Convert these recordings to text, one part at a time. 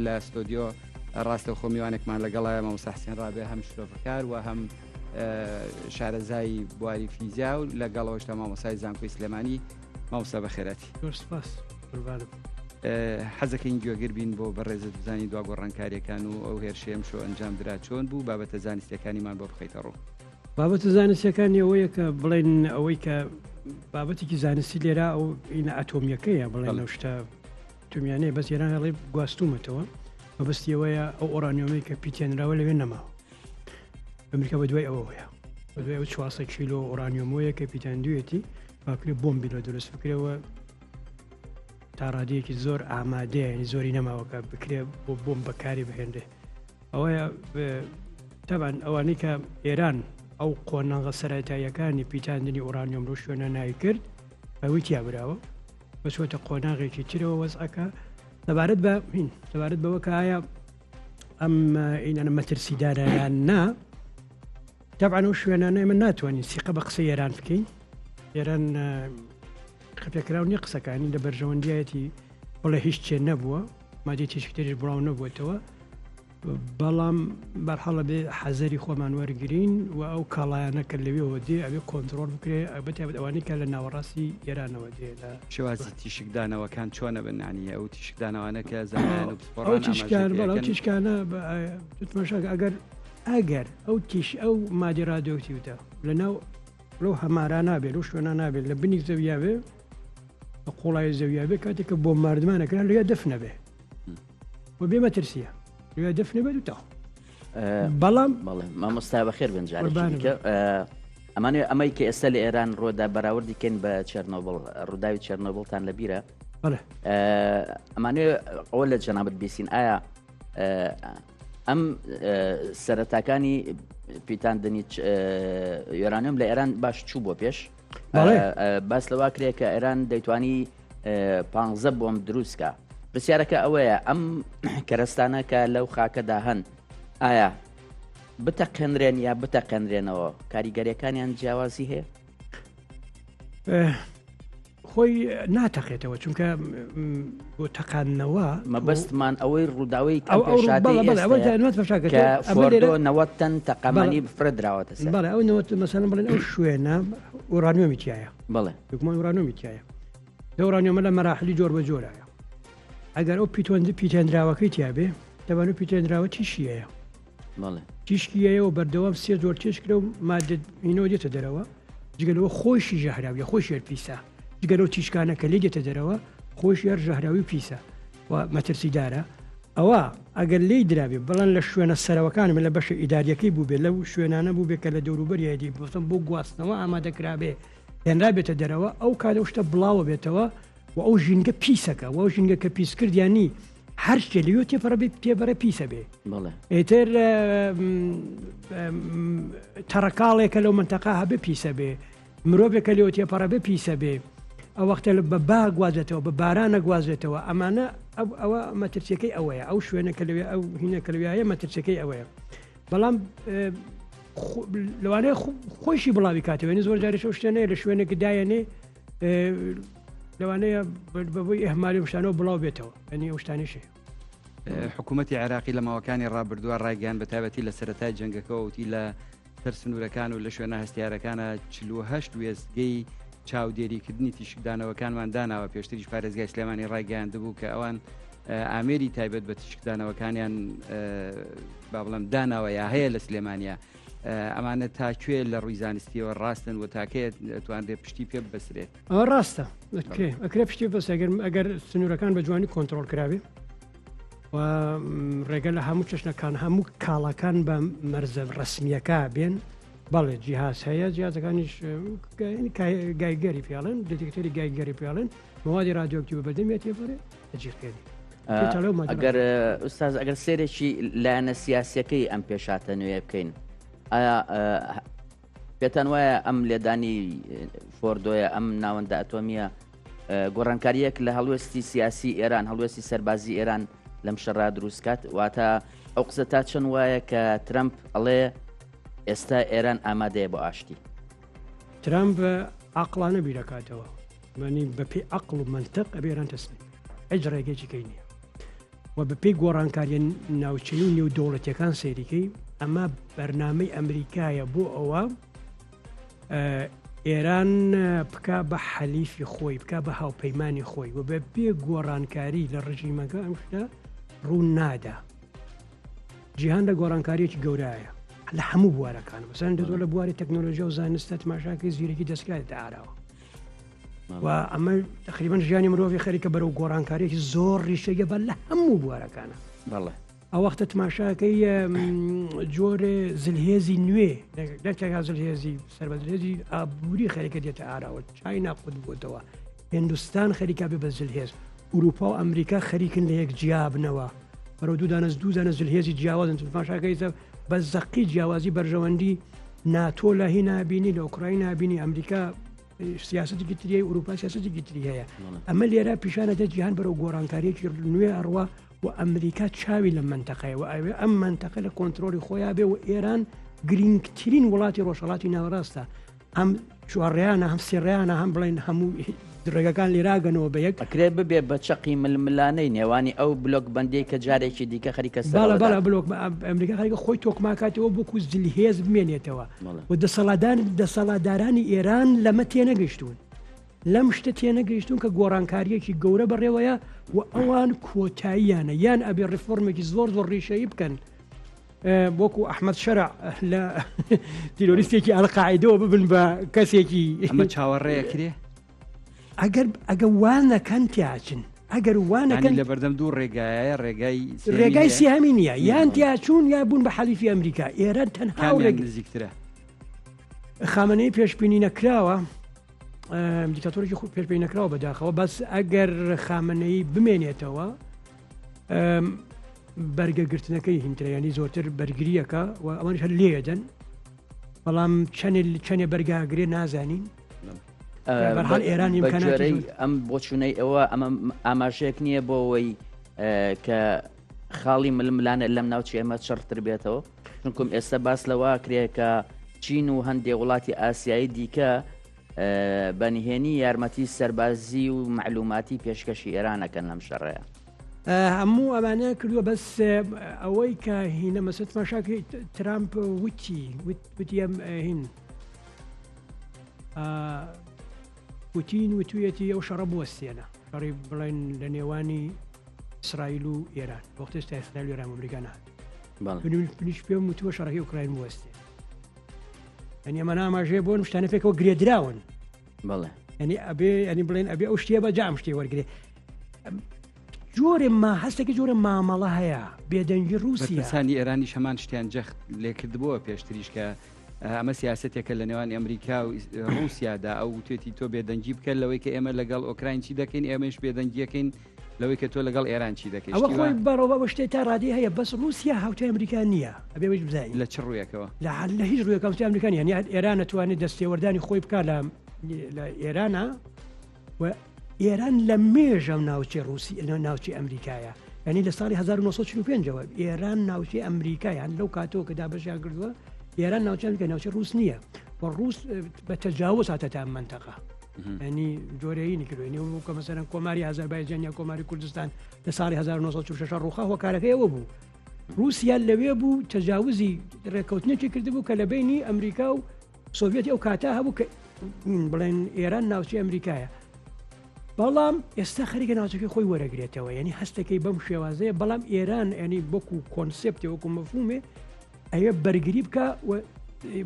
لە ستۆدیۆ ڕاستەوخۆ میوانێکمان لەگەڵایە مامۆستا حسێن ڕابێ هەم شرۆڤەکار و هەم شارەزای بواری فیزیا و لەگەڵەوەشتا مامۆسای زانکۆی سلێمانی مامۆستا بەخێراتی. زۆر سپاس قوربانم. حەزەکەین گوێگر بین بۆ بەڕێزت بزانین دوا گۆڕانکاریەکان و ئەو هێرشەی ئەمشەو ئەنجام درا چۆن بوو بابەتە زانستیەکانیمان بۆ بخەیتە ڕوو. بابەتە زانستیەکانی ئەوەیە کە بڵێن ئەوەی کە بابەتێکی زانستی لێرە ئەو ئینە ئەتۆمیەکەیە بڵێن لەو شتە ئەتۆمیانەیە بەس ئێران ئەڵێ گواستومەتەوە مەبەستی ئەوەیە ئەو ئۆرانیۆمەی کە پیتێنراوە لەوێ نەماوە ئەمریکا بە دوای ئەوەیە بە دوای ئەو 400 کیلۆ ئۆرانیۆمۆیە کە پیتاندویەتی باکرێ بۆمبی لە دروست بکرێەوە تا ڕادەیەکی زۆر ئامادەیە ینی زۆری نەماوە کە بکرێ بۆ بۆم بەکاری بهێنرێ ئەوەیە تەبان ئەوانەی کە ئێران ئەو قۆناغە سەرەتاییەکانی پیتاندنی ئۆرانیۆم لەو شوێنە نایکرد ئەوەی تیا براوە بەچوەتە قۆناغێکی ترەوە وەزعەکە سەبارەت بە هین سەبارەت بەوە کە ئایا ئەم ئینانە مەترسیدارە یان نا تەبعەن ئەو شوێنانە ئێمە ناتوانین سیقە بە قسەی ئێران بکەین ئێران خەپێکراو نییە قسەکانی لە بەرژەوەندیایەتی بڵێ هیچ چێ نەبووە مادەی تیشکتریش بڵاو نەبووەتەوە بەڵام بەرحاڵە بێ حەزەری خۆمان وەرگین و ئەو کاڵایانە کە لەوێەوە دێ ئەوێ کۆنتترۆل بکرێ بەتایبەت ئەوانەی کە لە ناوەڕاستی ئێرانەوە دێ لە شێوازی تیشکدانەوەکان چۆنە بنانی ئەو تیشکدانەوانە کە زانایان و پسپۆڕان ئەو تیشکان ئاماژەی بەڵام پێ ئەکەن. تیشکانە تماشاکە ئەگەر ئەگەر ئەو تیش ئەو مادی رادیۆکتیوتە لە ناو لەو هەمارا نابێت لەو شوێنە نابێت لە بنی زەویا بێ لە قوڵای زەویا بێ کاتێک کە بۆ ماردمانەکرا لێ دەفنە بێ و بێ مەترسیە لێ دەفنە بێت و تاو بەڵام بەڵێ مامۆستا بەخێر بن جارێکی قوربانم. دیکە ئەمانەوێ ئەمەی کە ئێستا لە ئێران ڕۆدا بەراوردی کەین بە چێرنۆبڵ ڕووداوی چێرنۆبڵتان لە بیرە بەڵێ ئەمانەوێ ئەوە لە جەنابت بیسین ئایا ئەم سەرەتاکانی پیتاندنی یۆرانیۆم لە ئێران باش چوو بۆ پێش باس لەوا کرێ کە ئێران دەیتوانی پ بۆم دروستکە پرسیارەکە ئەوەیە ئەم کەرەستانە کە لەو خاکەدا هەن ئایا بتەقێنرێن یا بتەقێنرێنەوە کاریگەریەکانیان جیاوازی هەیە؟ خۆی ناتەقێتەوە چونکە بۆ تەقاندنەوە مەبەستمان ئەوەی ڕووداوی ئەو نەوەتەن تەقەمەنی فرە دراوەتە بەڵێ ئەو نەوەت مەسەن بڵێن ئەو شوێنە ئۆرانیۆمی تایە بەڵێ بێگومان ئۆرانیۆمی تایە ئۆرانیۆمە لە مەراحلی جۆر بە جۆرایە ئەگەر ئەو پیتۆند پیتێنراوەکەی تیاابێ دەبان و پیتێنراوە تیشیەیە تیشکی هەیە و بەردەوام سێ جۆر تیشک لەو مادە هینەوە دێتە دەرەوە جگە لەوە خۆیشی ژەهراویە خۆشی هەر پیسە جگە لەو تیشکانە کە لێ دێتە دەرەوە خۆشی هەر ژەهراوی و پیسە و مەترسیدارە ئەوە ئەگەر لێی درابێ بەڵام لە شوێنە سەرەوەکان لە بەشە ئیداریەکەی بوو بێت لەو شوێنانە بوو بێ کە لە دەوروبەریەتی بۆتم بۆ گواستنەوە ئامادەکرابێ هێنرابێتە دەرەوە ئەو کاتە شتە بڵاوە بێتەوە و ئەو ژینگە پیسەکە و ئەو ژینگە کە پیس کرد یانی هەر شتێ لەوێ تێپەڕە بێ تێبەرە پیسە بێ ئیتر تەڕەکاڵێکە لەو منتەقا هەبێ پیسە بێ مرۆڤێکە لێوە تێپەڕە بێ پیسە بێ ئەو وەختە بە با گوازێتەوە بە بارانە گوازێتەوە ئەمانە ئەوە مەترسیەکەی ئەوەیە ئەو شوێنە کە لەوێ ئەو هینە کە لەوێ مەترسیەکەی ئەوەیە بەڵام لەوانەیە خۆشی بڵاوی کاتەوە زۆر جارێک ئەو شتێنەیە لە شوێنێک دایەنێ لەوانەیە بەبووی ئەهمالی شتانەوە بڵاو بێتەوە ئەنی ئەو شتانیشی حکوومەتتی عێراقی لە ماوەکانی ڕابردووە ڕایگەیان بە تایبەتی لە سەرەتای جەنگەکەەوە وتی لە سەر سنوورەکان و لە شوێنە هەستیارەکانە 48 وێستگەی چاودێریکردنی تیشکدانەوەکانمان داناوە پێشتریش پارێزگای سلێمانی ڕایگەیاندبوو کە ئەوان ئامێری تایبەت بە تیشکدانەوەکانیان با بڵم داناوە یا هەیە لە سلێمانیا ئەمانە تا کوێ لە ڕووی زانستیەوە ڕاستن و تاکەیە توانرێت پشتی پێ ببەسرێت؟ ئەوە ڕاستە ئەکرێ ئەکرێ پشتی بەس ئەگەر ئەگەر سنوورەکان بە جوانی کۆنتترۆل کراوێ و ڕێگە لە هەموو چشنەکان هەموو کاڵاکان بە مەرزە ڕسمیەکە بێن بەڵێ جیهاز هەیە جیازەکانیش گایگەری پیاڵێن دەتێکتەری گایگەری پیاڵێن موادی رادیۆکتی بە بەردەمیە تێپەرێ ئەجیقێنی ئەگەر ئوستاز ئەگەر سێرێکی لایەنە سیاسەکەی ئەم پێشاتە نوێ بکەین ئایا پێتان وایە ئەم لێدانی فۆردۆیە ئەم ناوەندە ئەتۆمیە گۆڕانکاریەک لە هەڵوێستی سیاسی ئێران هەڵوێستی سەربازی ئێران لەم شەڕا دروستکات واتە ئەو قسە تا چەند وایە کە ترەمپ ئەڵێ ئێستا ئێران ئامادەیە بۆ ئاشتی ترامپ عقلانە بیرەکاتەوە مانی بەپی عقل و منطق ئەبێ ئێران تەسلیم هیچ ڕێگەیەکی کەی نییە. و بەپێی گۆڕانکاریە ناوچەی و نێودەوڵەتیەکان سەیریکەی ئەمە بەرنامەی ئەمریکایە بۆ ئەوە ئێران بکا بە حەلیفی خۆی بکا بە هاوپەیمانی خۆی و بە بێ گۆڕانکاری لە ڕژیمەکە ئەم شتە ڕوون نادا. جیهان لە گۆڕانکاریەکی گەورایە لە هەموو بوارەکان مەسەن دەزۆ لە بواری تەکنۆلۆژیا و زانستە تماشاکەی زیرەکی دەستکارێتە ئاراوە و ئەمە تقریبان ژیانی مرۆڤی خەریکە بەرەو گۆڕانکاریەکی زۆر ڕیشەیە بە لە هەموو بوارەکانە بەڵێ ئەو وەختە تماشاکەی جۆرێ زلهێزی نوێ دەکەگا زلهێزی سەربەزهێزی ئابووری خەریکە دێتە ئاراوە چاینا قوت بووتەوە هندستان خەریکە بێ بە زلهێز ئوروپا و ئەمریکا خەریکن لە یەک جیابنەوە بەرەو دوو دانە دوو دانە زلهێزی جیاوازن تماشاکەی بە زەقی جیاوازی بەرژەوەندی ناتۆ لە هی نابینی لە ئۆکراین نابینی ئەمریکا سیاسەتێکی تری ئەوروپا سیاسەتێکی تری هەیە ئەمە لێرە پیشانەدە جیهان بەرەو گۆڕانکاریەکی نوێ ئەڕوا و ئەمریکا چاوی لە منتەقەیە و ئەوێ ئەم منتەقە لە کۆنتترۆلی خۆیان بێ و ئێران گرنگترین وڵاتی ڕۆژهڵاتی ناوەڕاستە هەم چوارڕیانە هەم سێڕیانە هەم بڵێن هەموو ڕێگەکان لێراگەنەوە بە یەک. ئەکرێ ببێ بە چەقی ململانێی نێوانی ئەو بلۆک بەندیەی کە جارێکی دیکە خەریکە سەر بەڵێ بەڵێ بلۆک ئەمریکا خەریکە خۆی تۆکماکاتەوە وەکو زلهێز بمێنێتەوە و دەسەڵاتدان دەسەڵاتدارانی ئێران لەمە تێنەگەیشتوون لەم شتە تێنەگەیشتوون کە گۆڕانکاریەکی گەورە بەڕێوەیە و ئەوان کۆتاییانە یان ئەبێ ڕیفۆرمێکی زۆر زۆر ڕیشەیی بکەن وەکو ئەحمەد شەرع لە تیرۆریستێکی ئەلقاعیدەوە ببن بە کەسێکی ئەمە چاوەڕێکرێ ئەگەر ئەگە وا نەکەن تیاچن ئەگەر وا نەکەن لە بەردەم دوو ڕێگایە ڕێگای ڕێگای سیامی نییە یان تیاچوون یا بوون بە حەلیفی ئەمریکا ئێران تەنها ڕێگ نزیکترە خامنەی پێشبینی نەکراوە دیکتاتۆرێکی خۆ پێشبینی نەکراوە بەداخەوە بەس ئەگەر خامنەی بمێنێتەوە بەرگە گرتنەکەی هینترە ینی زۆرتر بەرگریەکە و ئەوانش هەر لێدەن بەڵام چەنێ چەنێ بەرگاگرێ نازانین بەرحال ئێران ئیمکاناتی ئەم بۆچوونەی ئەوە ئەمە ئاماژەیەک نییە بۆ ئەوەی کە خاڵی ململانە لەم ناوچە ئێمە چڕتر بێتەوە چونکم ئێستا باس لەوە کرێ کە چین و هەندێک وڵاتی ئاسیایی دیکە بە نهێنی یارمەتی سەربازی و معلوماتی پێشکەشی ئێرانەکەن لەم شەڕەیە. هەموو ئەمانە کردووە بەس ئەوەی کە هینە مەسە تماشاکەی ترامپ وتی وتی ئەم هین پوتین وتویەتی ئەو شەڕە بوەستێنە شەڕی بڵێن لە نێوانی ئیسرائیل و ئێران وەختی ئێستا ئیسرائیل و ئێران ئەمریکا نهات منیش پێم وتووە شەڕەکەی ئۆکراین بوەستێ ئەنی ئەمە ناماژەیە بۆ شتانە پێکەوە گرێدراون بەڵێ ینی ئەبێ ینی بڵێن ئەبێ ئەو شتێ بە جام شتێ وەرگێ جۆرێ ما هەستێکی جۆرە مامەڵە هەیە بێدەنگی ڕووسیا. بەرپرسانی ئێرانیش هەمان شتیان جەخت لێکردبووە پێشتریش کە ئەمە سیاسەتێکە لە نێوان ئەمریکا و ڕووسیادا ئەو وتێتی تۆ بێدەنگی بکە لەوەی کە ئێمە لەگەڵ ئۆکراین چی دەکەین ئێمەش بێدەنگیەکەین لەوەی کە تۆ لەگەڵ ئێران چی دەکەیت ئەوە خۆی بەڕەوە بە شتێک تا ڕادی هەیە بەس ڕووسیا هاوتای ئەمریکا نییە ئەبێ ویش بزانین لە چ ڕوویەکەوە لە لە هیچ ڕوویەکە هاوتای ئەمریکا نییە یعنی ئێران نەتوانێت دەستێوەردانی خۆی بکات لە لە ئێرانە و ئێران لە مێژە ناوچەی ڕووسی ناوچەی ئەمریکایە یعنی لە ساڵی 1945ەوە ئێران ناوچەی ئەمریکا یان لەو کاتەوە کە دابەشیان کردووە ئێران ناوچە ئەمریکا ناوچەی ڕووس نییە و ڕووس بە تەجاوز هاتە تا منتەقە ینی جۆرەیی نکردوێنی و کە مەسەرەن کۆماری ئازەربایجان یا کۆماری کوردستان لە ساڵی 1946 ڕوخا هۆکارەکەی ئەوە بوو رووسیا لەوێ بوو تەجاوزی ڕێککەوتنێکی کردبوو کە لە بینی ئەمریکا و سۆڤەتی ئەو کاتە هەبوو کە بڵێن ئێران ناوچەی ئەمریکایە بەڵام ئێستا خەریکە ناوچەکەی خۆی وەرەگرێتەوە یعنی هەستەکەی بەم شێوازەیە بەڵام ئێران ینی بۆکو کۆنسپتی وەکو مەفهومێ ئەوێ بەرگری بکە و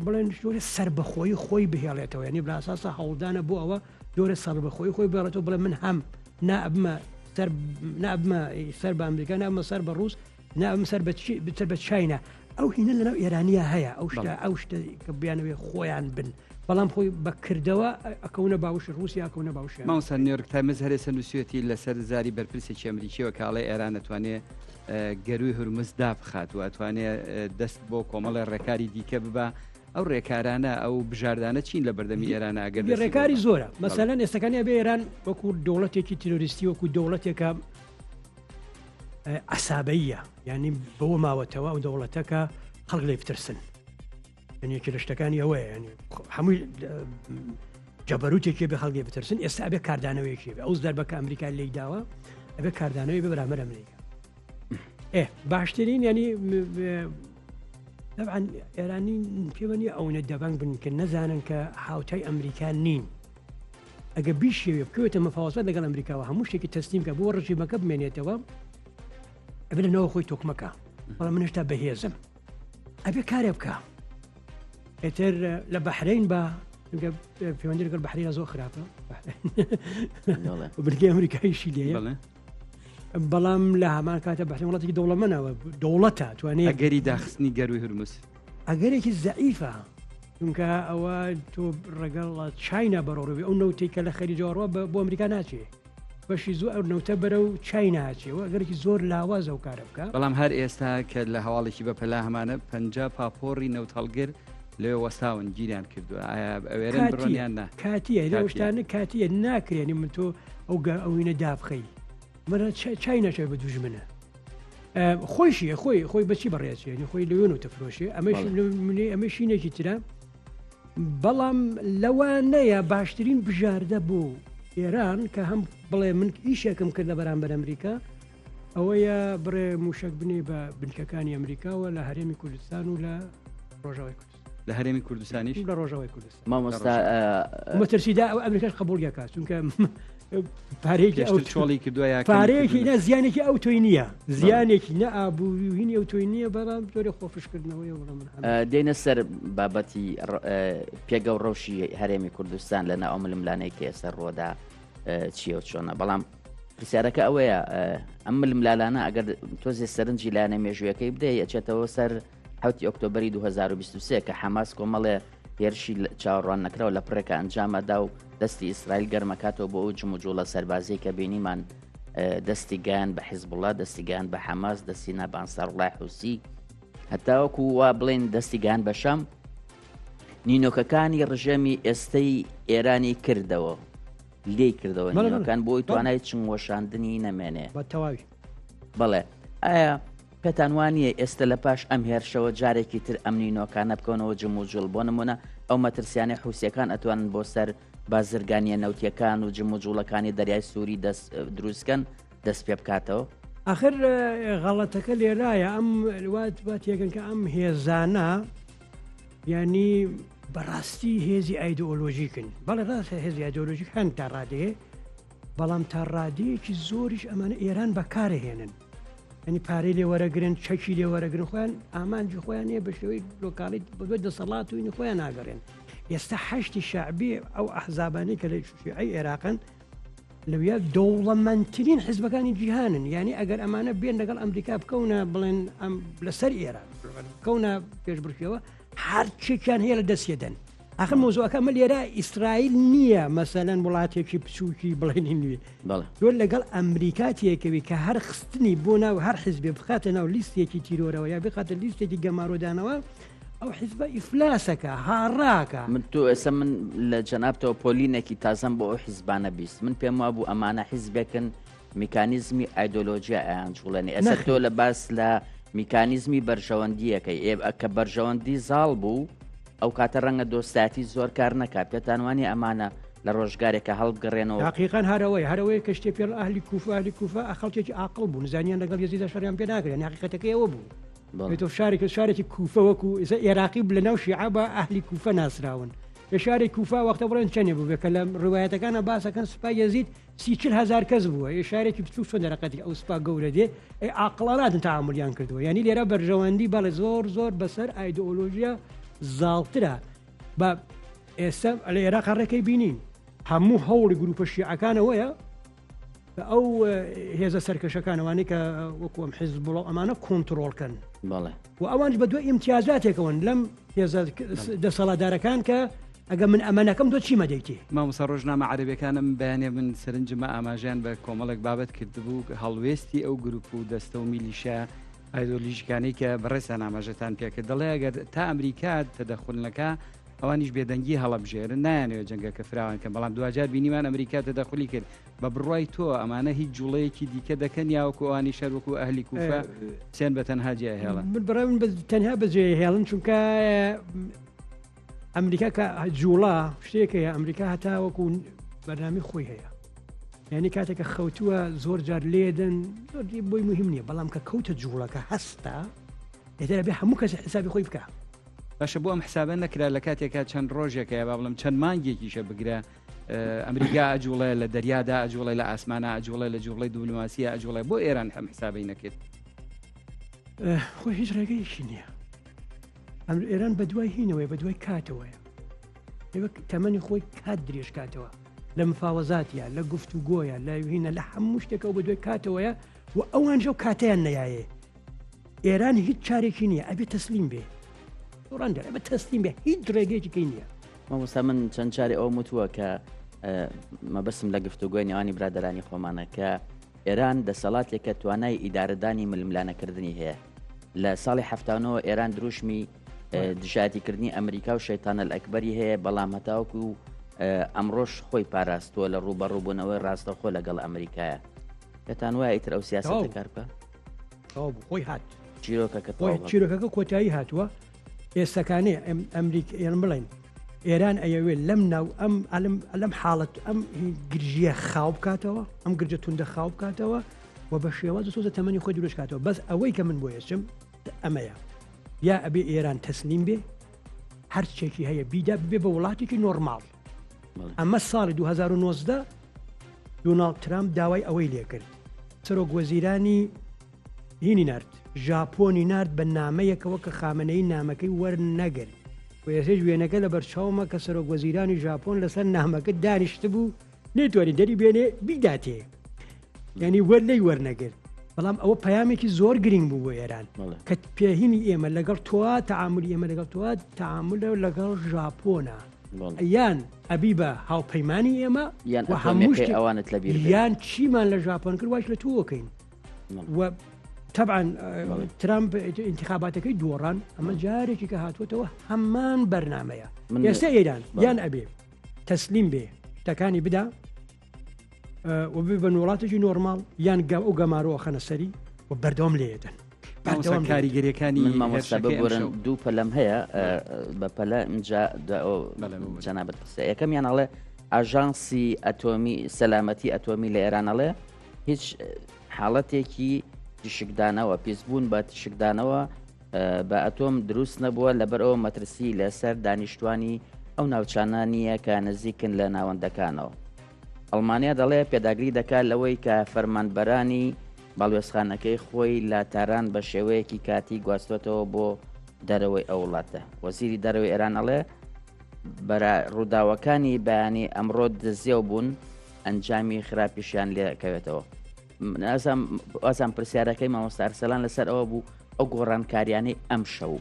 بڵێن جۆرە سربەخۆی خۆی بهێڵێتەوە ینی بلاساسە هەوڵدانە بۆ ئەوە جۆرە سەربەخۆی خۆی بێڵێتەوە بڵێ من هەم نابمە سەر نابمە سەر بە ئەمریکا نابمە سەر بە ڕوس نابم سەر بە سەر بە چاینا ئەو هینە لەناو ئێرانیە هەیە ئەو شتە ئەو شتە کە بیانەوێ خۆیان بن بەڵام خۆی بەکردەوە ئەکەونە باوشی رووسیا ئەکەونە باوشیان. مامۆستا نیویۆرک تایمز هەرێسە نووسیویەتی لەسەر زاری بەرپرسێکی ئەمریکیەوە کە ئەڵێ ئێران ئەتوانێ گەرووی هورمز دابخات و ئەتوانێ دەست بۆ کۆمەڵێ ڕێکاری دیکە ببا ئەو ڕێکارانە ئەو بژاردانە چین لە بەردەمی ئێران ئەگەر دەستی بۆ ڕێکاری ببا؟ زۆرە بەڵێ. مەسەلەن ئێستەکانی ئەبێ ئێران وەکوو دەوڵەتێکی تیرۆریستی وەکوو دەوڵەتێکە عەسابەییە یانی بەوە ماوەتەوە ئەو دەوڵەتەکە خەڵک لێ بترسن یعنی یەکێ لە شتەکانی ئەوەیە ینی هەمووی جەبەروتێکی بێ خەڵکی بترسن ئێستا ئەبێ کاردانەوەیەکی بێ ئەو زەربە کە ئەمریکا لێی داوە ئەبێ کاردانەوەی بێ بەرامبەر ئەمریکا. ئێ باشترین ینی طبعا ئێرانی پێوە نیە ئەونە دەبەنگ بن کە نەزانن کە هاوتای ئەمریکا نین ئەگە بیشێوێ بکەوێتە مەفاوەزات لەگەڵ ئەمریکاوە هەموو شتێکی تەسلیم کە بۆ ڕژیمەکە بمێنێتەوە ئەبێ لەناو خۆی تۆکمەکە بەڵام من هێشتا بەهێزم ئەبێ کارێ بکە ئێتر لە بەحرین بە پەیوەندی لەگەڵ بەحرین زۆر خراپە بنکەی ئەمریکایشی لێ بەڵام لە هەمان کاتە بەحرین وڵاتێکی دەوڵەمەنەوە دەوڵەتە توانێت ئەگەری داخستنی گەروی هورمز ئەگەرێکی زەعیفە چونکە ئەوە تۆ ڕەگەڵ چاینا بەڕۆڕوی ئەو نەوتێک کە لە خەریجەوەڕوە بۆ ئەمریکا ناچێ بەشی زۆر ئەو نەوتە بەرە و چاینا هاچێەوە ئەگەرێکی زۆر لاوازە و کارە بکە بەڵام هەر ئێستا کە لە هەواڵێکی بە پەلا هەمانە پ پاپۆڕی نەوت هەڵگر لێ وەساون گیریان کردووە ئایا ئەوێرن بڕۆنیان نا کاتیە لە شتانە کاتیە ناکرێنی من تۆ ئەو گە ئەوینە دابخەی منە چای نەچێت بە دوژمنە خۆشی خۆی خۆی بەچی بەڕێچێنی خۆی لەوێن و تەفرۆشێ ئەمەش منی ئەمە شینێکی ترە بەڵام لەوانەیە باشترین بژاردە بوو ئێران کە هەم بڵێ من ئیشێکم کرد لە بەرامبەر ئەمریکا ئەوەیە بڕێ موشک بنێ بە بنکەکانی ئەمریکاوە لە هەرێمی کوردستان و لە ڕۆژاوای کوردستان لە هەرێمی کوردستانیش لە ڕۆژاوای کوردستان مامۆستا مەترسیدا ئەو ئەمریکاش قبوڵیەکە چونکە پارێکی ئەو چۆڵی کردووە یا پارەیەکی نە زیانێکی ئەو تۆی نییە زیانێکی نە ئابووری و هینی ئەو تۆی نییە بەڵام جۆرە خۆفشکردنەوەی وڵە من دێنە سەر بابەتی پێگە و ڕەوشی هەرێمی کوردستان لە ناو ململانەی کە ئێستا ڕۆدا چیە و چۆنە بەڵام پرسیارەکە ئەوەیە ئەم ململالانە ئەگەر تۆزێ سەرنجی لایەنە مێژوویەکەی بدەی ئەچێتەوە سەر حوتی ئۆکتۆبری 2023 کە حەماس کۆمەڵێ هێرشی چاوەڕوان نەکراو لە پڕێکە ئەنجامەدا و دەستی ئیسرائیل گەرمەکاتەوە بۆ ئەو جموجوڵە سەربازی کە بینیمان دەستی گەیان بە حیزبوڵا دەستی گەیان بە حەماس دەستی نا بە ئەنساروڵای حوسی هەتاوەکو وا بڵێن دەستی گەیان بە شام نینۆکەکانی ڕژێمی ئێستەی ئێرانی کردەوە لێی کردەوە نینۆکان بۆی توانای چنگ وەشاندنی نەمێنێ بە تەواوی بەڵێ ئایا پێتان وانییە ئێستە لە پاش ئەم هێرشەوە جارێکی تر ئەم نینۆکانە بکەونەوە جموجوڵ بۆ نمونە ئەو مەترسیانەی حوسیەکان ئەتوانن بۆ سەر بازرگانیە نەوتیەکان و جموجوڵەکانی دەریای سووری دەست دروستکەن دەست پێ بکاتەوە؟ ئاخر غەڵەتەکە لێرایە ئەم وات وا تێگەن کە ئەم هێزانە یعنی بەڕاستی هێزی ئایدۆلۆژیکن بەڵێ ڕاستە هێزی ئایدۆلۆژیک هەن تا ڕادەیە بەڵام تا ڕادەیەکی زۆریش ئەمانە ئێران بەکارهێنن ینی پارەی لێ وەرەگرن چەکی لێ وەرەگرن خۆیان ئامانجی خۆیان نیە بە شێوەی لۆکاڵی بۆ دەسەڵات و خۆیان ناگەڕێن ئێستا حەشتی شعبی ئەو ئەحزابانەی کە لە شیعی عێراقن لەویا دەوڵەمەندترین حزبەکانی جیهانن یعنی ئەگەر ئەمانە بێن لەگەڵ ئەمریکا بکەونە بڵێن ئەم لەسەر ئێران بکەونە پێشبڕکێوە هەرچێکیان هەیە لە دەستێدەن ئاخر مەوزوعەکە ئەمە لێرە ئیسرائیل نییە مەسەلەن وڵاتێکی بچووکی بڵێنی نوێ تۆ لەگەڵ ئەمریکا تێکەوی کە هەر خستنی بۆ ناو هەر حزبێ بخاتە ناو لیستێکی تیرۆرەوە یا بخاتە لیستێکی گەمارۆدانەوە ئەو حزبە ئیفلاسەکە هاڕاکە من تۆ ئێستا من لە جەنابتەوە پۆلینێکی تازەم بۆ ئەو حیزبانە 20 من پێم وابوو ئەمانە حیزبێکن میکانیزمی ئایدۆلۆژیا ئەیان جوڵێنێ ئێستا تۆ لە باس لە میکانیزمی بەرژەوەندیەکەی ئێ کە بەرژەوەندی زاڵ بوو ئەو کاتە ڕەنگە دۆستایەتی زۆر کار نەکا پێتان وانیە ئەمانە لە ڕۆژگارێکە هەڵبگەڕێنەوە. حەقیقەن هەرەوەیە هەرەوەیە کە شتێ پێڵ ئەهلی کوفە ئەهلی کوفە خەڵکێکی ئاقڵ بوون زانیان لەگەڵ یەزیدا شەڕیان پێ ناکرێن حەقیقەتەکەی ئەوە بوو تۆ شارێک شارێکی کوفە وەکو ئێستا ئێراقی لە ناو شیعە بە ئەهلی کوفە ناسراون لە شاری کوفە وەختە بڵێن چەندێ بوو کە لە ڕوایەتەکانە باسەکەن سوپای یەزید 30 هزار کەس بووە ێ شارێکی بچوک چۆن دەرەقەتی ئەو سوپا گەورە دێ ئەی ئاقڵاناتن تەعاملیان کردووە یعنی لێرە بەرژەوەندی بەڵێ زۆر زۆر بەسەر ئایدۆلۆژیا زاڵترە بە ئێستا لە عێراق ڕێکەی بینین هەموو هەوڵی گروپە شیعەکانەوەیە کە ئەو هێزە سەرکەشەکانەوانەی کە وەکو ئەم حیزب بڵاو ئەمانە کۆنتترۆڵکەن بەڵێ و ئەوانش بە دوای ئیمتیازاتێکەوەن لەم هێزە دەسەڵاتدارەکان کە ئەگە من ئەمە نەکەم تۆ چیمە دەیتی؟ مامۆستا ڕۆژنامە عەرەبیەکانم بەیانێ من سەرنجمە ئاماژەیان بە کۆمەڵێک بابەت کردبوو هەڵوێستی ئەو گروپ و دەستە و میلیشیا ئایدۆلیژیکانەی کە بەڕێزتان ئاماژەتان پێکرد دەڵێ ئەگەر تا ئەمریکا تەدەخول نەکا ئەوانیش بێدەنگی هەڵەبژێرن نایانەوێت جەنگەکە فراوان کەن بەڵام دواجار بینیمان ئەمریکا تەدەخولی کرد بە بڕوای تۆ ئەمانە هیچ جوڵەیەکی دیکە دەکەن یا وەکو ئەوانیش هەر وەکو ئەهلی کوفە حسێن بە تەنها جێهێڵن؟ من بڕای من بە تەنها بەجێ هێڵن چونکە ئەمریکا کە جوڵە شتێک هەیە ئەمریکا هەتا وەکو بەرنامی خۆی هەیە. یعنی کاتێک کە خەوتووە زۆر جار لێدەن زۆر بۆی مهم نییە بەڵام کە کەوتە جوڵەکە هەستا ئێتر ئەبێ هەموو کەس حسابی خۆی بکە. باشە بۆ ئەم حسابە نەکرا لە کاتێکا چەند ڕۆژێکە یا با بڵێم چەند مانگێکیشە بگرە ئەمریکا ئەجوڵێ لە دەریادا ئەجوڵێ لە ئاسمانە ئەجوڵێ لە جوڵەی دیبلۆماسیە ئەجوڵێ بۆ ئێران ئەم حسابەی نەکرد؟ خۆی هیچ ڕێگەیەکی نییە ئەم ئێران بە دوای هینەوەی بە دوای کاتەوەیە وەک تەمەنی خۆی کات درێژ کاتەوە لە مفاوەزاتە لە گفتوگۆیە لە هینە لە هەموو شتێکەوە بە دوای کاتەوەیە و ئەوان ژەو کاتیان نایێ ئێران هیچ چارێکی نییە ئەبێ تەسلیم بێ ڕەنگە ئەبێ تەسلیم بێ هیچ ڕێگەیەکی کەی نییە. مامۆستا من چەند جارێ ئەوم وتووە کە مەبەستم لە گفتوگۆی نێوانی برادەرانی خۆمانە کە ئێران دەسەڵاتێکە توانای ئیدارەدانی ململانەکردنی هەیە لە ساڵی هەفتانەوە ئێران دروشمی دژایەتیکردنی ئەمریکا و شەیتانە ئەکبەری هەیە بەڵام هەتاوەکو و ئەمڕۆش خۆی پاراستووە لە ڕووبەڕووبوونەوەی ڕاستەخۆ لەگەڵ ئەمریکایە پێتان وایە ئیتر ئەو سیاسەتە کار بکە؟ تەواو بوو خۆی هات چیرۆکەکە خۆی چیرۆکەکە کۆتایی هاتووە ئێستەکانێ ئەمریک ئێران بڵێن ئێران ئەیەوێت لەم ناو ئەم ئەلم لەم حاڵەت ئەم گرژیە خاو بکاتەوە ئەم گرجە توندە خاو بکاتەوە و بە شێواز سۆزە تەمەنی خۆی درێژ کاتەوە بەس ئەوەی کە من بۆ ئێچم ئەمەیە یا ئەبێ ئێران تەسلیم بێ هەرچێکی هەیە بیدا ببێ بە وڵاتێکی نۆرماڵ ئەمە ساڵی 2019 دۆناڵد ترامپ داوای ئەوەی لێکرد سەرۆک وەزیرانی هینی نارد ژاپۆنی نارد بە نامەیەکەوە کە خامنەیی نامەکەی وەرنەگرت و ئێستاش وێنەکە لە بەرچاومە کە سەرۆک وەزیرانی ژاپۆن لەسەر نامەکە دانیشتبوو نەیتوانی دەری بێنێ بیداتێ یعنی وەر لەی وەرنەگرت بەڵام ئەوە پەیامێکی زۆر گرنگ بوو بۆ ئێران کە پێهینی ئێمە لەگەڵ تۆ تەعاملی ئێمە لەگەڵ تۆ تەعاملە لەگەڵ ژاپۆنە یان ئەبی بە هاوپەیمانی ئێمە یان هەموو شتێک ئەوانت لەبیر یان چیمان لە ژاپۆن کرد واش لە تۆکەین و طبعا ترامپ انتخاباتەکەی دۆڕان ئەمە جارێکی کە هاتووەتەوە هەمان بەرنمەیە ئێستا ئێران یان ئەبێ تەسلیم بێ شتەکانی بدا و ببن وڵاتێکی نۆرماڵ یان گە ئەو گەمارۆ خەنە سەری و بەردەوام لێدەن. بەردەوام کاریگەریەکانی من مامۆستا ببورن دوو پەلەم هەیە بە پەلە ئینجا جەنابەت قسە یەکەمیان ئەڵێ ئاژانسی ئەتۆمی سەلامەتی ئەتۆمی لە ئێران ئەڵێ هیچ حاڵەتێکی تیشکدانەوە پیسبوون بە تیشکدانەوە بە ئەتۆم دروست نەبووە لەبەرئەوە مەترسی لەسەر دانیشتوانی ئەو ناوچانە نییە کە نزیکن لە ناوەندەکانەوە. ئەڵمانیا دەڵێ پێداگری دەکات لەوەی کە فەرمانبەرانی باڵوێزخانەکەی خۆی لە تاران بە شێوەیەکی کاتی گواستوەتەوە بۆ دەرەوەی ئەو وڵاتە. وەزیری دەرەوەی ئێران ئەڵێ بەرا ڕووداوەکانی بەیانی ئەمڕۆ دزێو بوون ئەنجامی خراپیشیان لێکەوێتەوە. ئازام پرسیارەکەی مامۆستا ئەرسەلان لەسەر ئەوە بوو ئەو گۆڕانکاریانەی ئەم شەو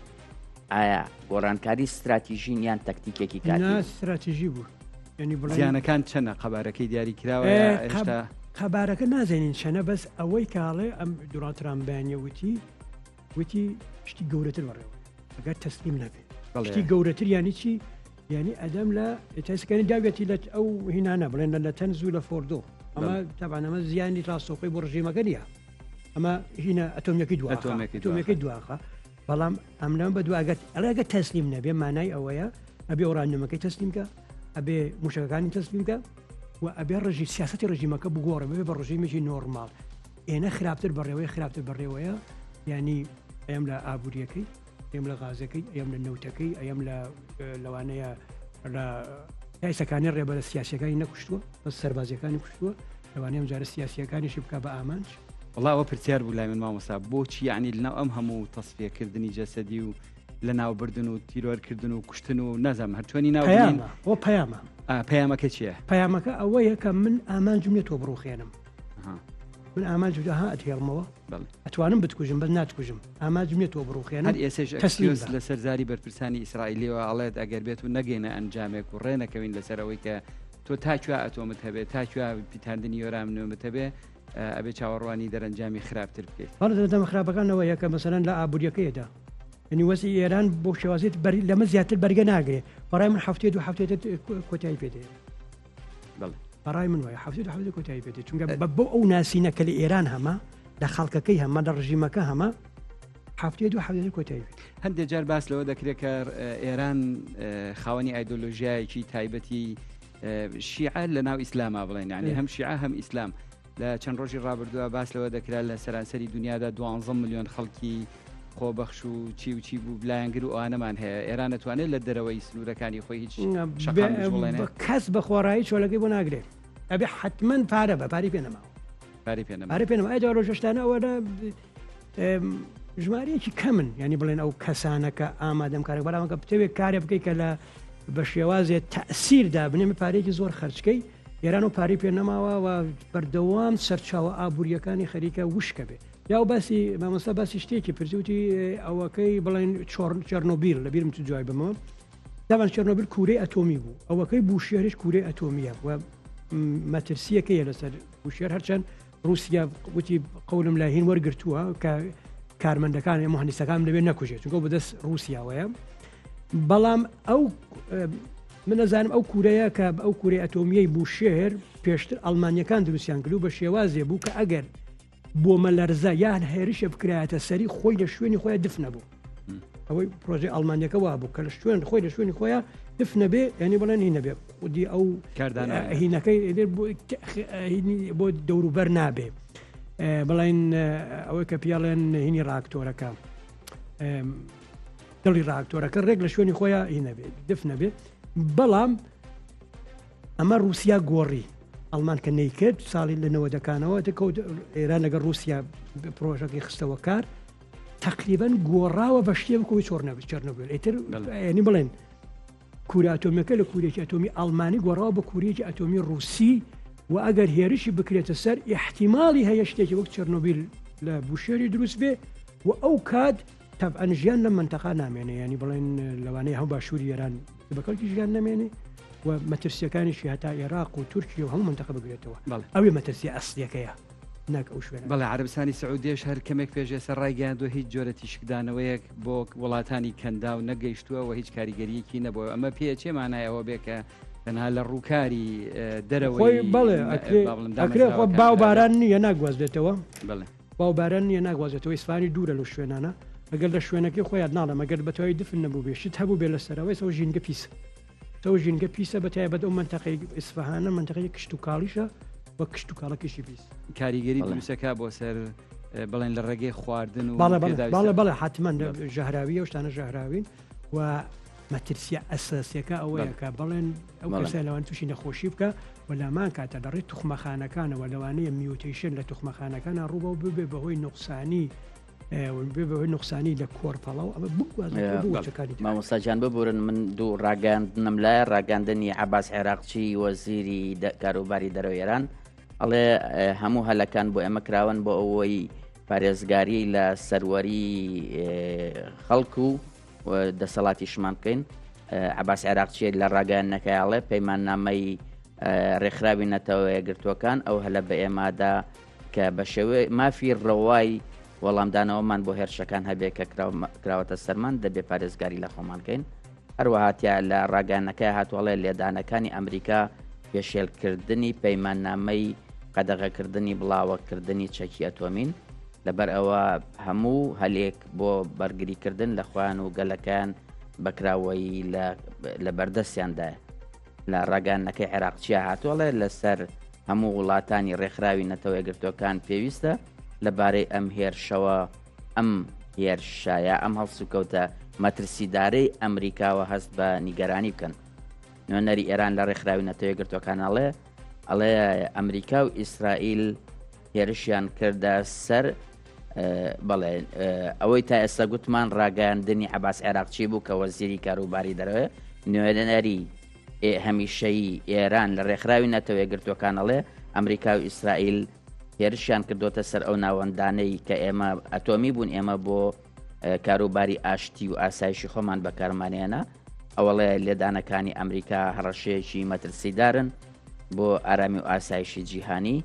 ئایا گۆڕانکاری استراتیژین یان تەکتیکێکی کاتی استراتیژی بوو زیانەکان چەنە قەبارەکەی دیاری کراوە ئێستا قەبارەکە نازانین چەنە بەس ئەوەی کاڵێ ئەم دوراتران بەیانە وتی وتی شتی گەورەتر بەڕێوە ئەگەر تەسلیم نەبێت شتی گەورەتر یانی چی یعنی ئەدەم لە تەسکەنی داوێتی لە ئەو هینانە بڵێن لە تەنز و لە فۆردۆ ئەمە تەبانەمە زیانی ڕاستەوخۆی بۆ ڕژیمەکە نییە ئەمە هینە ئەتۆمیەکەی دو ئەتۆمیەکەی دواخە بەڵام ئەم لەم بە دواگەت ئەڵێگە تەسلیم نەبێ مانای ئەوەیە ئەبێ ئۆرانیۆمەکەی تەسلیم کە ئەبێ موشەکەکانی تەسلیم کە و ئەبێ ڕژی سیاستی ڕژیمەکە بگۆڕێ ببێ بە ڕژیمێکی نۆرماڵ ئێنە خراپتر بەڕێوەی خراپتر بەڕێوەیە ینی ئەم لە ئابوووریەکەی ئەم لە غازەکەی ئەم لە نەوتەکەی ئەم لە لەوانەیە لە تایسەکانی ڕێبەرە سیاسەکانی نەکوشتووە بە سەربازیەکانی کوشتووە لەوانەیە ئەم جارە سیاسیەکانیشی بک بە ئامانج. وەڵا ئەوە پرسیار بوو لای من مامۆستا بۆچی یعنی لەناو ئەم هەموو تەسفیەکردنی جەسەدی و لەناوبردن و تیرۆرکردن و کوشتن و نازانم هەرچۆنی ناو بنێین. پەیامە ئەوە پەیامە. پەیامەکە چییە؟ پەیامەکە ئەوەیە کە من ئامانجم نیە تۆ بڕوخێنم. من ئامانجم ها ئەتهێڵمەوە ئەتوانم بتکوژم بەس ناتکوژم ئامانجم نیە تۆ بڕوخێنم. هەر ئێسەش ئەکسیۆس لەسەر زاری بەرپرسانی ئیسرائیلیەوە ئەڵێت ئەگەر بێت و نەگەینە ئەنجامێک و ڕێ نەکەوین لەسەر ئەوەی کە تۆ تا کوێ ئەتۆمت هەبێت تا کوێ پیتاندنی یۆرانیۆمت هەبێ ئەبێ چاوەڕوانی دەرەنجامی خراپتر بکەیت. بەڵێ دەرەنجامە خراپەکان ئەوەیە کە مەسەلەن لە ئابووریەکەیدا یعنی وەزعی ئێران بۆ شێوازێت بەر لەمە زیاتر بەرگە ناگرێ بەڕای من هەفتەیە دوو هەفتەیە کۆتایی پێ دێت. بەڵێ. بەڕای من وایە هەفتەیە دوو هەفتەیە کۆتایی پێ دێت چونکە بە بۆ ئەو ناسینە کە لە ئێران هەمە لە خەڵکەکەی هەمە لە ڕژیمەکە هەمە هەفتەیە دوو هەفتەیە کۆتایی پێ هەندێک جار باس لەوە دەکرێت کە ئێران خاوەنی ئایدۆلۆژیایەکی تایبەتی شیعە لە ناو ئیسلاما بڵێن یعنی هەم شیعە هەم ئیسلام لە چەند ڕۆژی ڕابردووە باس لەوە دەکرا لە سەرانسەری دنیادا دوانزە ملیۆن خەڵکی خۆبەخش و چی و چی بوو لایەنگر و ئەوانەمان هەیە ئێران دەتوانێت لە دەرەوەی سنوورەکانی خۆی هیچ کەس بە خۆڕایی چۆلەکەی بۆ ناگرێت ئەبێ حتمما پارە بە پاری پێ نەماوە پاری پێ پارە پێ نەماوە ئەی ڕۆژشتانە ئەوە ژمارەیەکی کەمن ینی بڵێن ئەو کەسانە کە ئامادەم کارێک بەڵام کە بتەوێت کارێ بکەیت کە لە بە شێوازێ تەسیردا بنێمە پارێکی زۆر خەرچکەی ئێران و پارەی پێ نەماوە و بەردەوام سەرچاوە ئابوووریەکانی خەریکە وشکە بێ یا باسی مامۆستا باسی شتێکی پرسیوتی ئەوەکەی بڵێن چۆرنۆبیل لە بیرم تو جوای بمەوە داوان چێرنۆبیل کوورەی ئەتۆمی بوو ئەوەکەی بوشێریش کوورەی ئەتۆمیە و مەترسیەکەیە لەسەر بوشێر هەرچەند رووسیا وتی قەولم لە هین وەرگتووە کە کارمەندەکان مهندسەکان لەوێ نەکوژێت چونکە بەدەست رووسیاوەیە بەڵام ئەو من ئەزانم ئەو کورەیە کە ئەو کورەی ئەتۆمیەی بوشێهر پێشتر ئەڵمانیەکان دروستیان کرد و بە شێوازێ بوو کە ئەگەر بۆمەلەرزە یان هێرشێ بکرایەتە سەری خۆی لە شوێنی خۆیان دف نەبوو ئەوەی پرۆژەی ئەڵمانیەکە وا بوو کە لە شوێن خۆی لە شوێنی خۆیان دف نەبێ ینی بڵێن هی نەبێ خودی ئەو هینەکەی بۆ دەوروبەر نابێ بڵێن ئەوەی کە پیاڵێن هینی راکتۆرەکە دڵی راکتۆرەکە ڕێک لە شوێنی خۆیان هی نەبێت دف نەبێت بەڵام ئەمە رووسیا گۆڕی ئەڵمان کە نەیکرد ساڵی لە نەوەدەکانەوە دەکەوت ئێران لەگەڵ رووسیا پرۆژەکەی خستەوە کار تقریبان گۆڕاوە بە شتێ بکەوەی چۆر نەبێت چەرنەبێت ئیتر ینی بڵێن کورە ئەتۆمیەکە لە کورێکی ئەتۆمی ئەڵمانی گۆڕاوە بە کورێکی ئەتۆمی رووسی و ئەگەر هێرشی بکرێتە سەر احتیممالی هەیە شتێکی وەک چەرنۆبیل لە بوشێری دروست بێ و ئەو کات تەبعەن ژیان لەم مەنتەقە نامێنێ یانی بڵێن لەوانەیە هەم باشووری ئێران بە کەڵکی ژیان نەمێنێ و مەترسیەکانیشی هەتا عێراق و تورکیا و هەموو منتەقە بگرێتەوە ئەوێ مەترسی ئەسلیەکەیە ناک ئەو شوێنە. بەڵێ عەرەبستانی سعودیەش هەر کەمێک پێش ئێستا ڕایگەیاندووە هیچ جۆرە تیشکدانەوەیەک بۆ وڵاتانی کەنداو نەگەیشتووە و هیچ کاریگەریەکی نەبووە ئەمە پێچێ مانای ئەوە بێ کە تەنها لە ڕووکاری دەرەوەی بەڵێ ئەکرێ خۆ باو باران نییە ناگوازرێتەوە بەڵێ باو باران نییە ناگوازێتەوە ئیسفانی دوورە لەو شوێنانە ئەگەر لە شوێنەکەی خۆیان ناڵێم ئەگەر بە تەواوی دفن نەبوو بێ شت هەبوو بێ لە سەرەوەی سەوە ژینگە پیسە سەوە ژینگە پیسە بە تایبەت ئەو منتەقەی ئیسفهانە منتەقەی کشتوکاڵیشە وە کشتوکاڵەکەشی پیس کاریگەری دروستەکە بۆ سەر بڵێن لە ڕێگەی خواردن و بەڵێ بەڵێ بەڵێ حتمما ژەهراویە و شتانە ژەهراوین و مەترسیە ئەساسیەکە ئەوەیە کە بەڵێن ئەو کەسە لەوان تووشی نەخۆشی بکە و لامان کاتە لە ڕێی توخمەخانەکانەوە لەوانەیە mutation لە توخمەخانەکانە ڕووبە و ببێ بەهۆی نوقسانی بێ بەهۆی نوقسانی لە کۆرپەڵە و ئەمە بگوازەکانی مامۆستا گیان ببورن من دوو ڕاگەاندنم لایە ڕاگەاندنی عباس عێراقچی وەزیری کاروباری دەرەوە ئێران ئەڵێ هەموو هەلەکان بۆ ئێمە کراون بۆ ئەوەی پارێزگاری لە سەروەری خەڵک و دەسەڵاتیشمان بکەین عباس عێراقچی لە ڕاگەیاندنەکەی ئەڵێ پەیماننامەی ڕێکخراوی نەتەوە یەکگرتووەکان ئەو هەلە بە ئێمادا کە بە شێوەی مافی ڕەوای وەڵامدانەوەمان بۆ هێرشەکان هەبێ کە کراوەتە سەرمان دەبێ پارێزگاری لە خۆمان کەین هەروەها تیا لە ڕاگەیاندنەکەی هاتووەڵێ لێدانەکانی ئەمریکا پێشێلکردنی پەیماننامەی قەدەغەکردنی بڵاوەکردنی چەکی ئەتۆمین لەبەر ئەوە هەموو هەلێک بۆ بەرگریکردن لە خۆیان و گەلەکەیان بەکراوەیی لە بەردەستیاندایە. لە ڕاگەیاندنەکەی عێراقچیا هاتووەڵێ لەسەر هەموو وڵاتانی ڕێکخراوی نەتەوە یەکگرتووەکان پێویستە لەبارەی ئەم هێرشەوە ئەم هێرشە یا ئەم هەڵسوکەوتە مەترسیدارەی ئەمریکاوە هەست بە نیگەرانی بکەن. نوێنەری ئێران لە ڕێکخراوی نەتەوە یەکگرتووەکان ئەڵێ ئەڵێ ئەمریکا و ئیسرائیل هێرشیان کردە سەر بەڵێ ئەوەی تا ئێستا گوتمان ڕاگەیاندنی عباس عێراقچی بوو کە وەزیری کاروباری دەرەوەی نوێنەری هەمیشەیی ئێران لە ڕێکخراوی نەتەوە یەکگرتووەکان ئەڵێ ئەمریکا و ئیسرائیل هێرشیان کردوتە سەر ئەو ناوەندانەی کە ئێمە ئەتۆمی بوون ئێمە بۆ کاروباری ئاشتی و ئاسایشی خۆمان بەکارمانێنە ئەوەڵێ لێدانەکانی ئەمریکا هەڕەشەیەکی مەترسیدارن بۆ ئارامی و ئاسایشی جیهانی